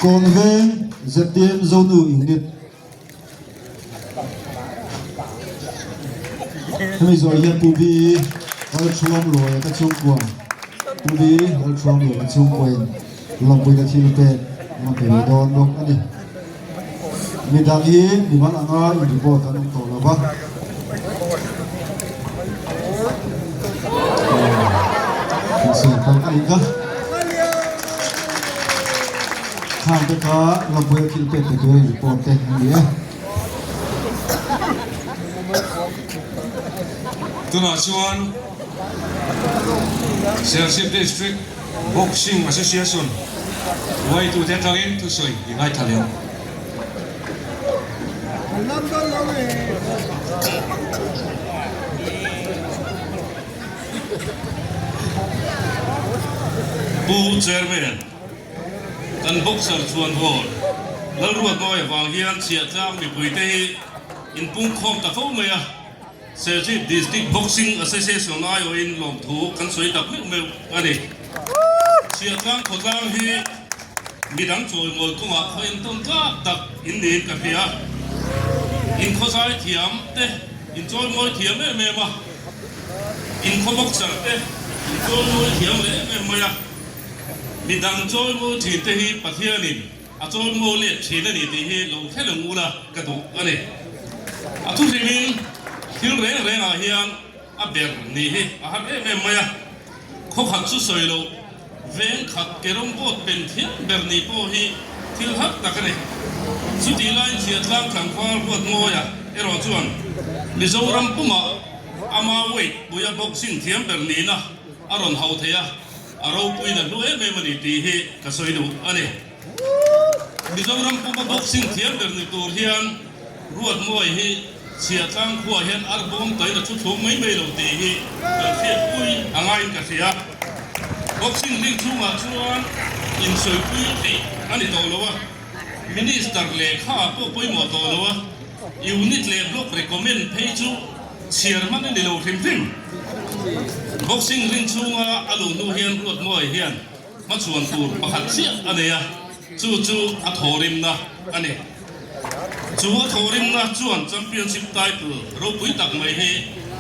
Kawnveng ZPM Zonu Unit Hemi zawh hian Pu B Lalthuam Luaia te chhungkua Pu B Lalthuam Luaia te chhungkuain lawmpuina thil pek an rawn pe ve dawn bawk a ni. Midang hi mimal anga in report an awm tawh lo va. Insawi pawh a nih kha. Khang te kha lawmpuia thil pek pe tura in report te an ni e. Tunah chuan Serchhip District Boxing Association hruaitute atangin thusawi i ngaithla leh ang. Pu Chairman, kan boxer chhuanvawn Lalruatmawia vang hian chhiahtlang mipuite hi inpungkhawm ta fo mai a. Serchhip District Boxing Association aiawhin lawmthu kan sawi tak meuh meuh a ni. Chhiahtlang khawtlang hi midang chawimawi kawngah khaw entawn tlak tak in niin ka hria. Inkhawzai thiam te in chawimawi thiam em em a, inkhaw boxer te in chawimawi thiam leh em em mai a. Midang chawimawi thin te hi Pathianin A chawimawi let thin a ni tih hi lo hre lo ula ka duh a ni. A thu hrimin thil reng rengah hian a ber nih hi a har em em mai a. Khaw khat chu sawi loh, veng khat ke rawng bawt pen thiam ber nih pawh hi thil har tak a ni. Chutih laiin Chhiahtlang tlangval Ruatmawia erawh chuan Mizoram pumah ama weight puia boxing thiam ber nihna a rawn hauh thei a. A ropuiin a hlu em em a ni tih hi ka sawi duh a ni. Mizoram puma boxing thiam ber ni tur hian Ruatmawii hi Chhiahtlang khuaah hian arbawm tawhin a thu thlum mai mai lo tih hi kan hriatpui a ngaiin ka hria. Boxing ring chhungah chuan insawipui theih a ni tawh lo a, Minister lehkha pawh pawimawh tawh lo a, Unit leh Block recommend phei chu chhiar hman a ni lo hrim hrim. Boxing ring chhunga a luh hnu hian Ruatmawi hian hmachhuan tur pakhat chiah a nei a, chu chu a thawhrimna a ni. Chu a thawhrimna chuan Championship title ropui tak mai hi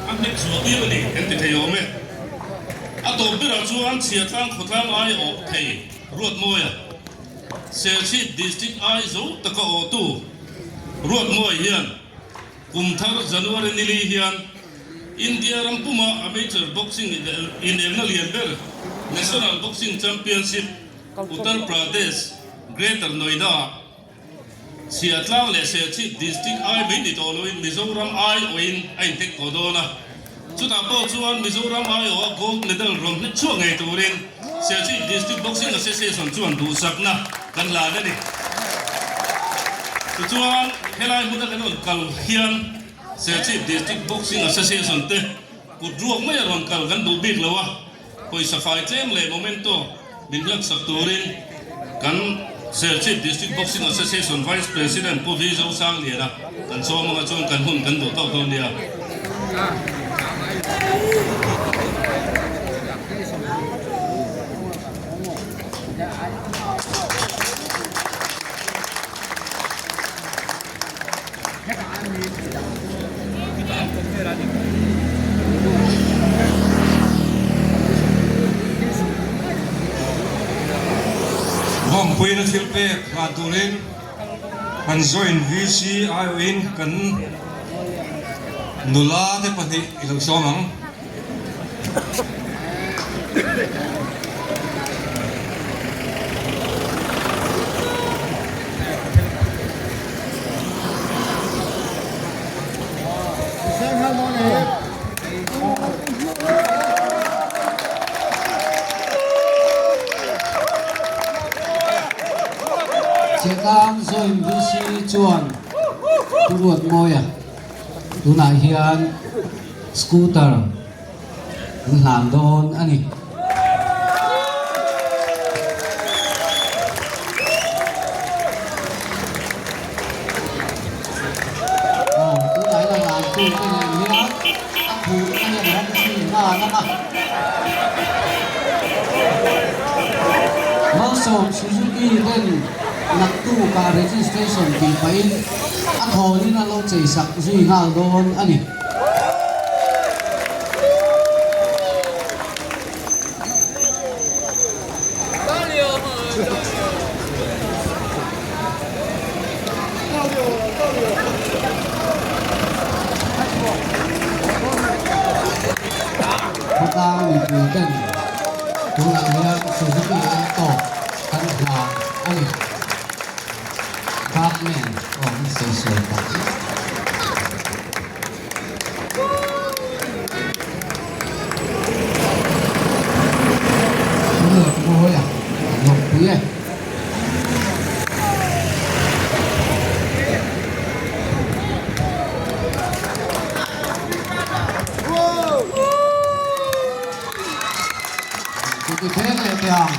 a hnek chhuah tir a ni kan ti thei awm e. A tawp berah chuan Chhiatlang khawtlang ai awh thei Ruatmawia, Serchhip District ai zo taka awhtu Ruatmawia hian Kum thar January nili hian India ram puma amateur boxing inelna lian ber National Boxing Championship Uttar Pradesh Greater Noida-ah Chhiatlang leh Serchhip District ai mai ni tawh loin Mizoram aiawhin a inhnek tawh dawn a. Chutah pawh chuan Mizoram aiawha gold medal rawn hnek chhuak ngei turin Serchhip District Boxing Association chuan duhsakna kan hlan a ni. Tichuan, helai hmuna kan rawn kal hian Serchhip District Boxing Association te kut ruak mai a rawn kal kan duh bik lo a, Pawisa fai tlem leh momento min hlatsak turin kan Serchhip District Boxing Association Vice President Pu Vi Zosangliana kan sawm anga chuan kan hun kan duh tawk dawn nia. Lawmpuina thil pek hlan turin kan join VC aiawhin kan nula te pahnih i lo sawm ang. Chhiatlang Joint VC chuan Pu Ruatmawia tunah hian Scooter an hlan dawn a ni. Aw tunah hian a hlan tu te nen hian a khuh a ni ram zui nghal ang a. Malsawm Suzuki ten naktukah registration tih pahin a thawnin a lo cheisak zui nghal dawn a ni. Khawtlang mipui ten tunah hian Suzuki en tawk kan hlan a ni. Batman aw an sawi sawi tak zet. Ruat mawi a, a lawmpui e. Chuti pheng leh teh ang.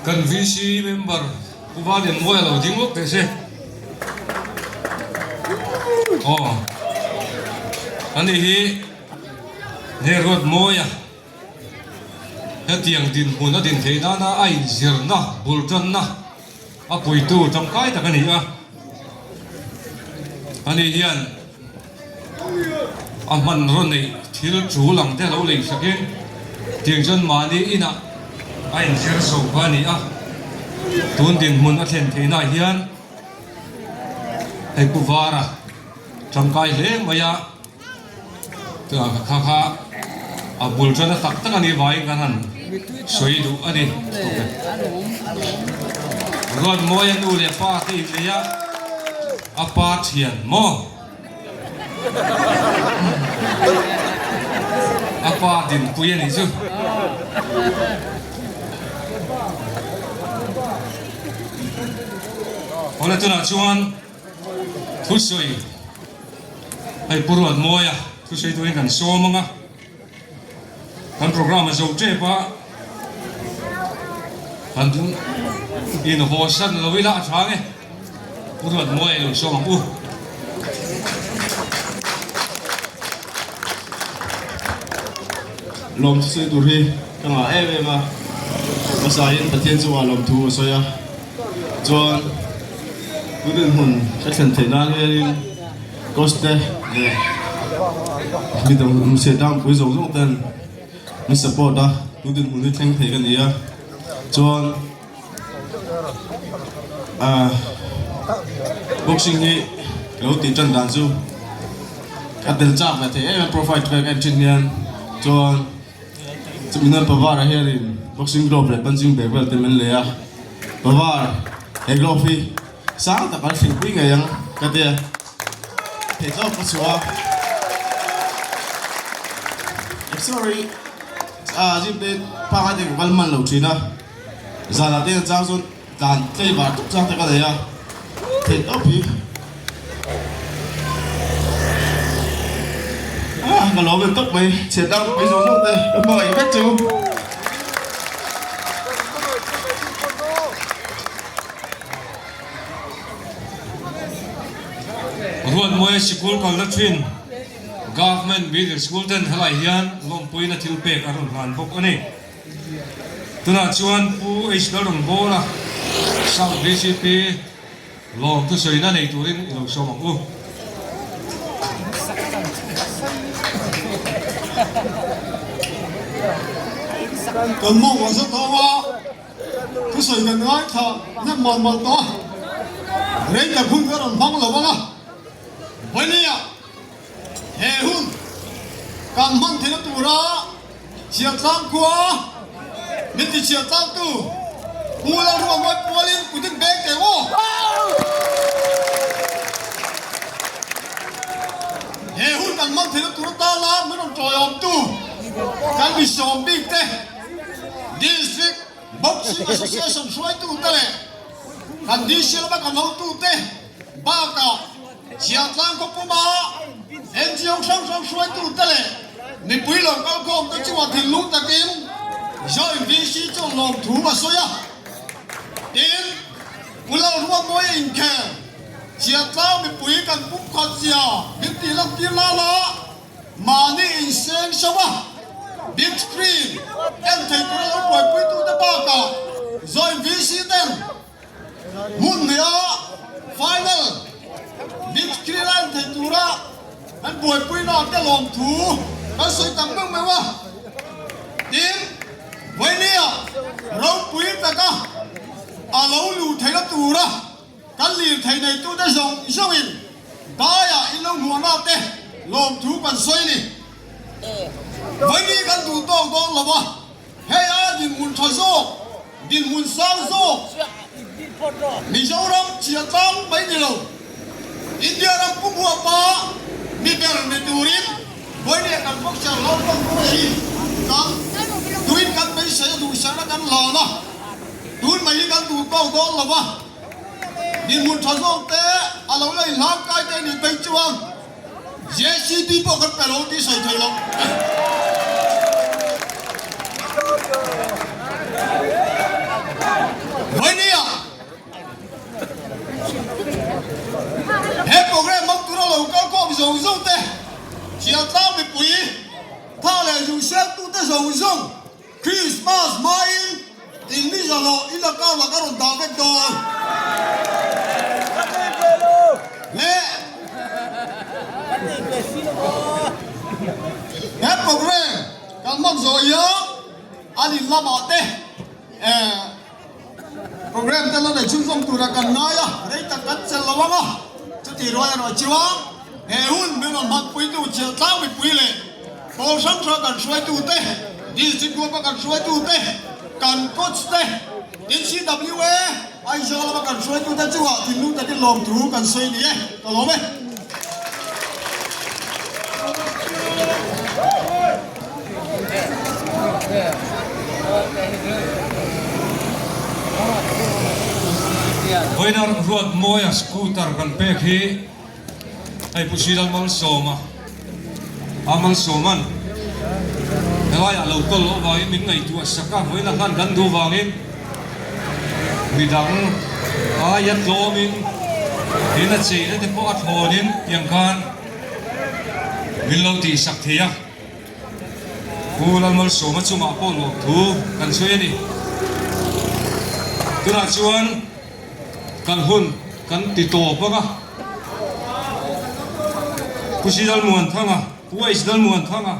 Kan VC member Pu Valianmawia lo ding lawk teh se. Aw ani hi Ruatmawia. Hetiang dinhmun a din theih nana a inzirna bul tanna a puitu tangkai tak a ni a. Ani hian a hmanraw neih thil tul ang te lo lei sakin. Tiang chuan mahni inah a inzir zo kha a ni a, tun dinhmun a thlen theihnaah hian hei Pu Vara tangkai hle mai a, kha kha a bul tana tak tak a nih vangin kan han sawi duh a ni. Ruatmawia nu leh pa te innei a, a pa thian maw? A pa dinpui a nih chu. Awle tunah chuan thusawi hei Pu Ruatmawia thusawi turin kan sawm ang a. Kan program a zo tep a, kan inhaw san lo ila a tha nge, Pu Ruatmawia i lo sawm ang u. Lawmthu sawi tur hi ka ngah em em a, hmasain Pathian chungah lawmthu a sawi a, chuan tu dinhmun ka thlen theih nan hianin Coach te leh mi dang hmeichhe tlangpui zawng zawng ten min support a, tu dinhmun hi thleng thei ka ni a, chuan ah boxing hi ka lo tih tan dan chu ka tel chak ve thei em em profile te ka en thin hian chuan chumi nan Pawar ah hianin boxing glove leh punching bag vel te min lei a, Pawar he glove hi. Sang tak an hrilhpui ngei ang ka ti a, theihtawp ka chhuah a. Sorry, ah zim te pangai te ka kal hman lo thin a, zanah te hian chang chuan tlan tlei var tuk chang te ka nei a, theihtawp hi ah ka lo vel tawp mai, chhiat dang mai zawng zawng te ka hmangaih vek chu. Ruatmawia sikul kalna thin Government Middle School ten helai hian lawmpuina thil pek a rawn hlan bawk a ni. Tunah chuan Pu H Lalrawngbawla, South vcp lawm thusawina nei turin i lo sawm ang u. Kan mawng a za tawh a. Thusawi kan ngaithla hnem mawlh mawlh tawh a, rei tak hun ka rawn hmang lo ang a, Vawiliah he hun kan hman theihna tura Chhiahtlang khua min ti chhiahtlangtu Pu Lalruamawii pualin kut in beng teh aw. He hun kan hman theihna tur atana min rawn tawiawmtu kan misawm bik te, District Boxing Association hruaitute leh kan DC lama kan hotute bakah Chhiahtlang khawpuma NGO hrang hrang hruaitute leh mipui lo kalkhawmte chungah thinlung takin Joint VC chuan lawmthu a sawi a. Tin, Pu Lalruatmawia inkhel Chhiahtlang mipui kan pumkhat zia min tih lantir lala Mahni inseng so a, big screen en thei tura lo buaipuitute bakah Joint VC ten hmun hnih-a final big screen a en thei tura an buaipuina te lawmthu kan sawi tak meuh meuh a. Tin, Vawiliah ropui taka a lo luh theihna tura Kan lirthei neitute zawng zawngin daiah in lo hmuahna te lawmthu kan sawi ni. Vawini kan duh tawk dawn lo a, hei a dinhmun tha zawk, dinhmun sang zawk, Mizoram chiatlang mai ni lo, India ram pum huapa mi ber ni turin Vawini kan boxer lo rawng rawng hi kan tuin kan beisei a duhsakna kan hlan a, tun mai hi kan duh tawk dawn lo a. Dinhmun tha zawk te a lo la inhlang kai te nih phei chuan JCB pawh kan pe lo tih sawi thei lo. Vawini-ah he program hmang tura lo kal khawm zawng zawng te, Thiantlang mipui, tha leh zungsiamtute zawng zawng, Christmas hmain in mi zahloh in account ah ka rawn dah vek dawn. Le he program kan hman zawh hian. An in lamah te program te la nei chhunzawm tura kan ngai a, rei tak kan chelh lo ang a, chutih rual erawh chuan he hun min rawn hmanpuitu Chhiahtlang mipui leh pawl hrang hrang kan hruaitute, District Group a kan hruaitute, kan coach te, tin CWA Aizawl lama kan hruaitute chungah thinlung takin lawmthu kan sawi ni e, ka lawm e. Vawinar Ruatmawia scooter kan pek hi hei Pu Sri Lalmalsawma a Malsawman helaiah lo kawl loh vangin min ngaihtuah sak a, vawiin a hlan kan duh vangin midang aia tlawmin in a cheina te pawh a thlawnin tiang khan min lo tihsak thei a. Pu Lalmalsawma chungah pawh lawmthu kan sawi a ni. Tunah chuan kan hun kan ti tawp ang a. Pu Sri Lalmuanthanga, Pu H Lalmuanthanga,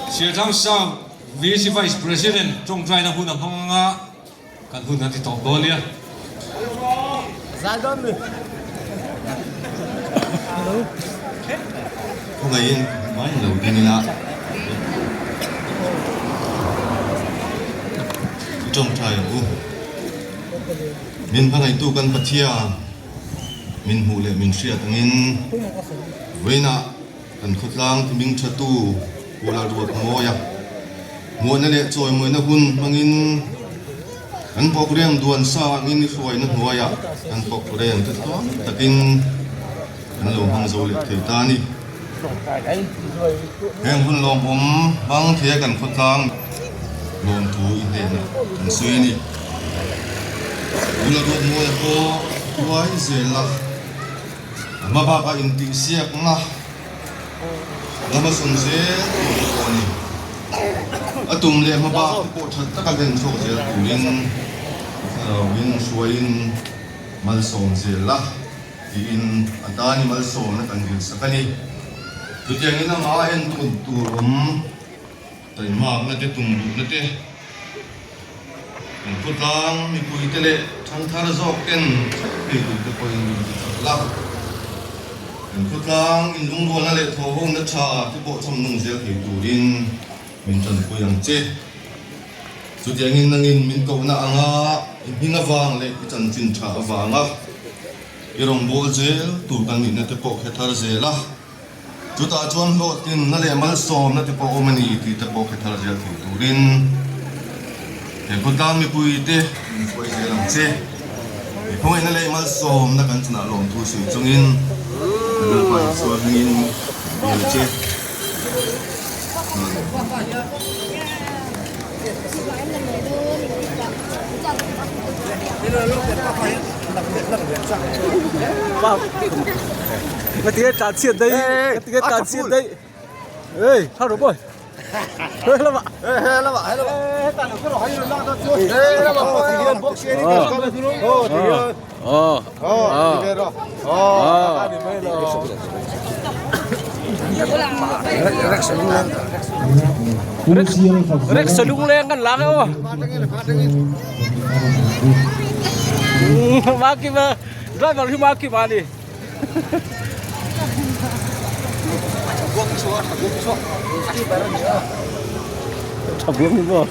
Sialtlang South VC Vice President tawngtaina hun a hmang ang a. Kan hun a ti tawp dawn nia. Khawngaihin mai lo ding ila i tawngtai ang u. Min hmangaihtu kan Pathian min hmuh leh min hriat angin vawiinah Kan khawtlang hming thatu Pu Lalruatmawia hmuahna leh chawimawina hun hmangin kan program duan sa angin i hruaina hnuaiah kan program te tluang takin kan lo hmang zo leh thei ta a ni. Heng hun lawmawm hmang thei a kan khawtlang lawmthu i hnenah kan sawi a ni. Pu Lalruatmawia pawh hruai zel a. A hma bakah intihsiakna lama sawn zel tur te pawh a ni. A tum leh hma bak te pawh that taka hlen chhuak zel turin thlarauin hruaiin malsawm zel la tiin a tani malsawmna kan dilsak a ni. Chutiangin amah en tur awm. Taihmakna te, tumruhna te, kan khawtlang mipuite leh thangthar zawk ten thleng thei tur te pawhin min ti chak la. Kan khawtlang inlungrualna leh thawhhawmna tha te pawh chhamnung zel thei turin min tanpui ang che. Chutiangin nangin min kohna anga i hming avang leh i chanchin tha avanga i rawngbâwl zel tur kan nihna te pawh khe thar zel a. Chutah chuan hlawhtlinna leh malsawmna te pawh awm a ni tih te pawh hre thar zel thei turin he khawtlang mipuite min hruai zel ang che. He khawngaihna leh malsawmna kan chunah lawmthu sawi chungin kan Lalpa Isua hmingin kan dil che. Ngatinge tlan chhiat daih ngatinge tlan chhiat daih ei thar rawh boy he lama he lama he lama Rex lungleng kan lang aw Maki ba driver hi maki ba ni Tha buang ni maw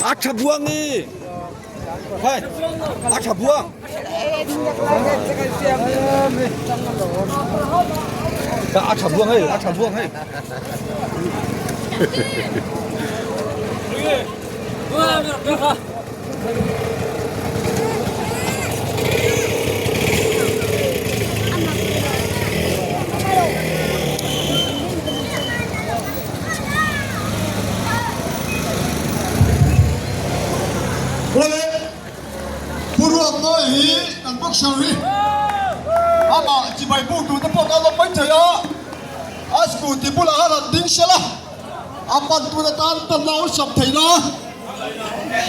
A tha buang ni Hai A tha buang A tha buang hei A tha buang hei Awle, Pu Ruatnawi hi kan boxer hi amah chibai buk duh te pawh kan la mai thei a, a scooty bulah khan han ding sel a, a pan tun atan pan la awlsam thei la,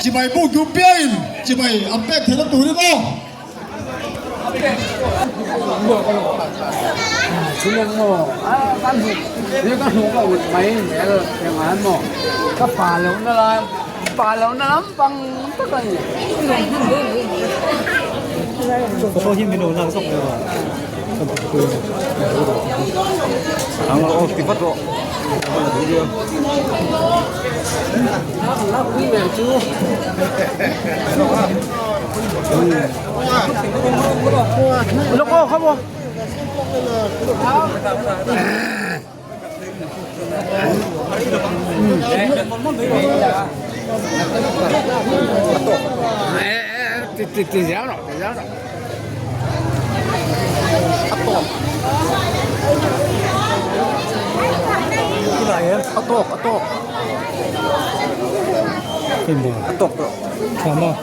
chibai buk duh piangin chibai an pek theihna turin aw. Ang rawh ti vat rawh. A tawk a tawk a tawk tawh tha maw.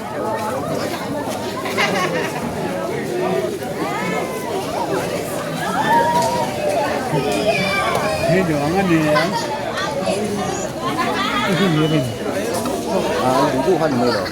À, đủ đủ hơn rồi.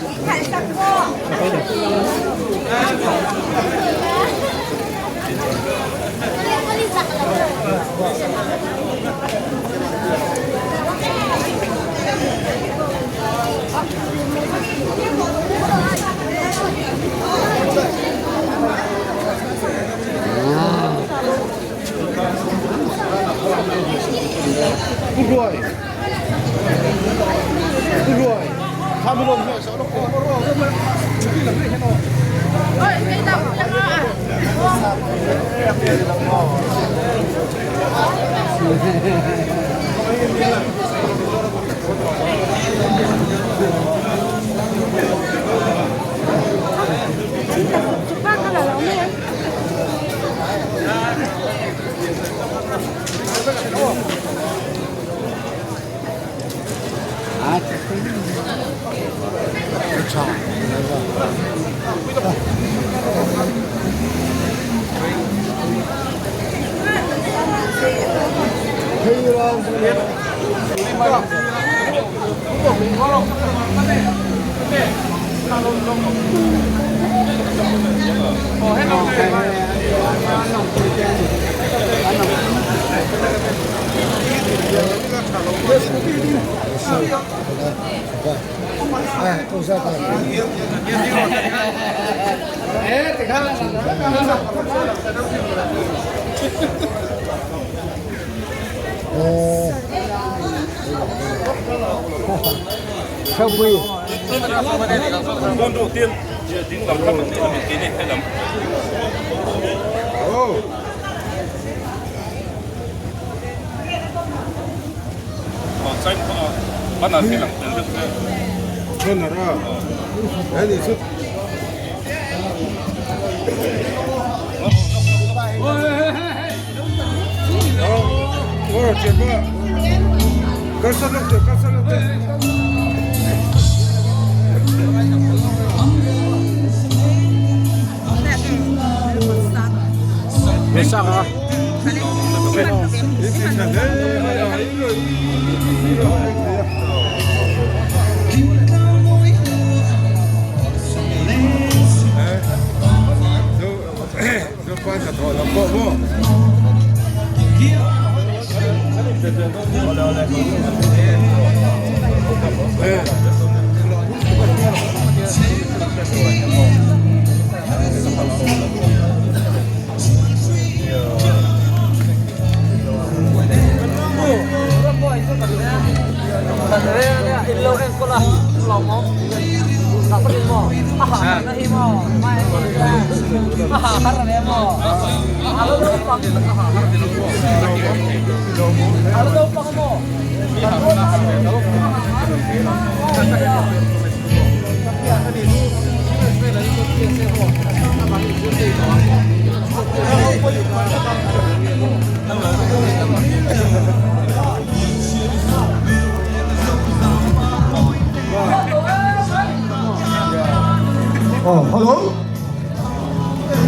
Oh, hello.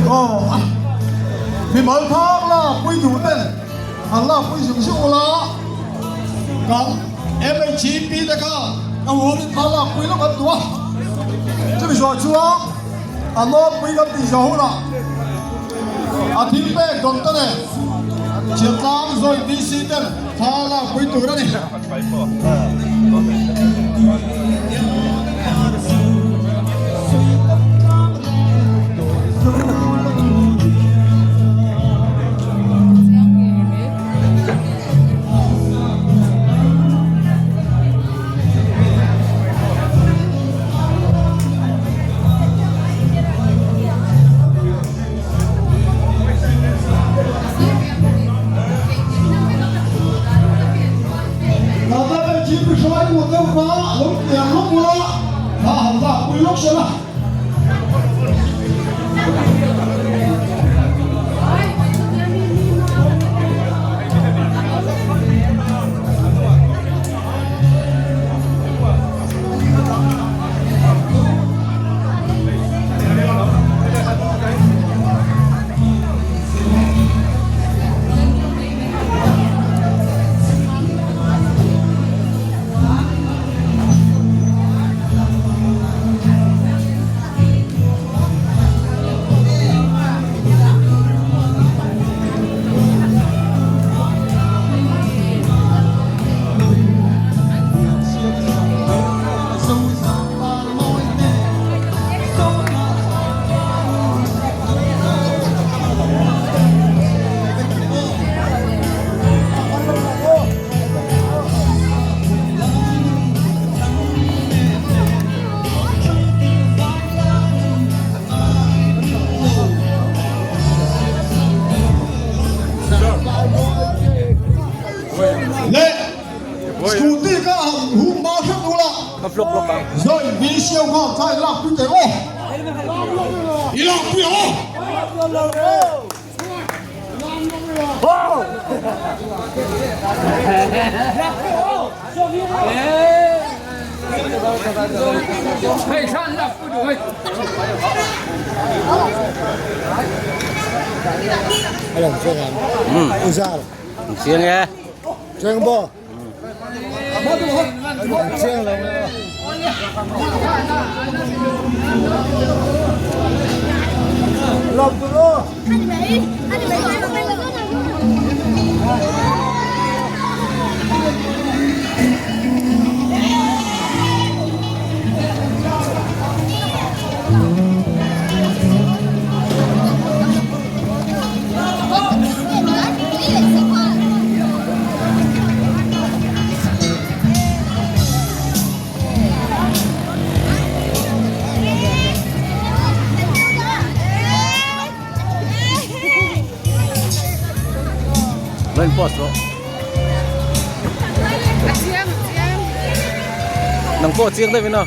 Oh, mi mal thak la pui du ten an la pui zung zung la kan MHP te kha a huam in thla lak pui lawk an duh a chumi zawh chuan a lawm pui kan tih zawh hunah. A thil pek dawn te nen Chhiatlang Joint DC ten thla lakpui tur a ni. Leh scooty ka han hum hma hret ula Joint VC ho khan thla in lak pui teh aw i lak pui ang aw. Chiang e. Chiang bo. Chiang lo. Lộc tụi Lên post rồi. Nang pawh chiang deuh in aw.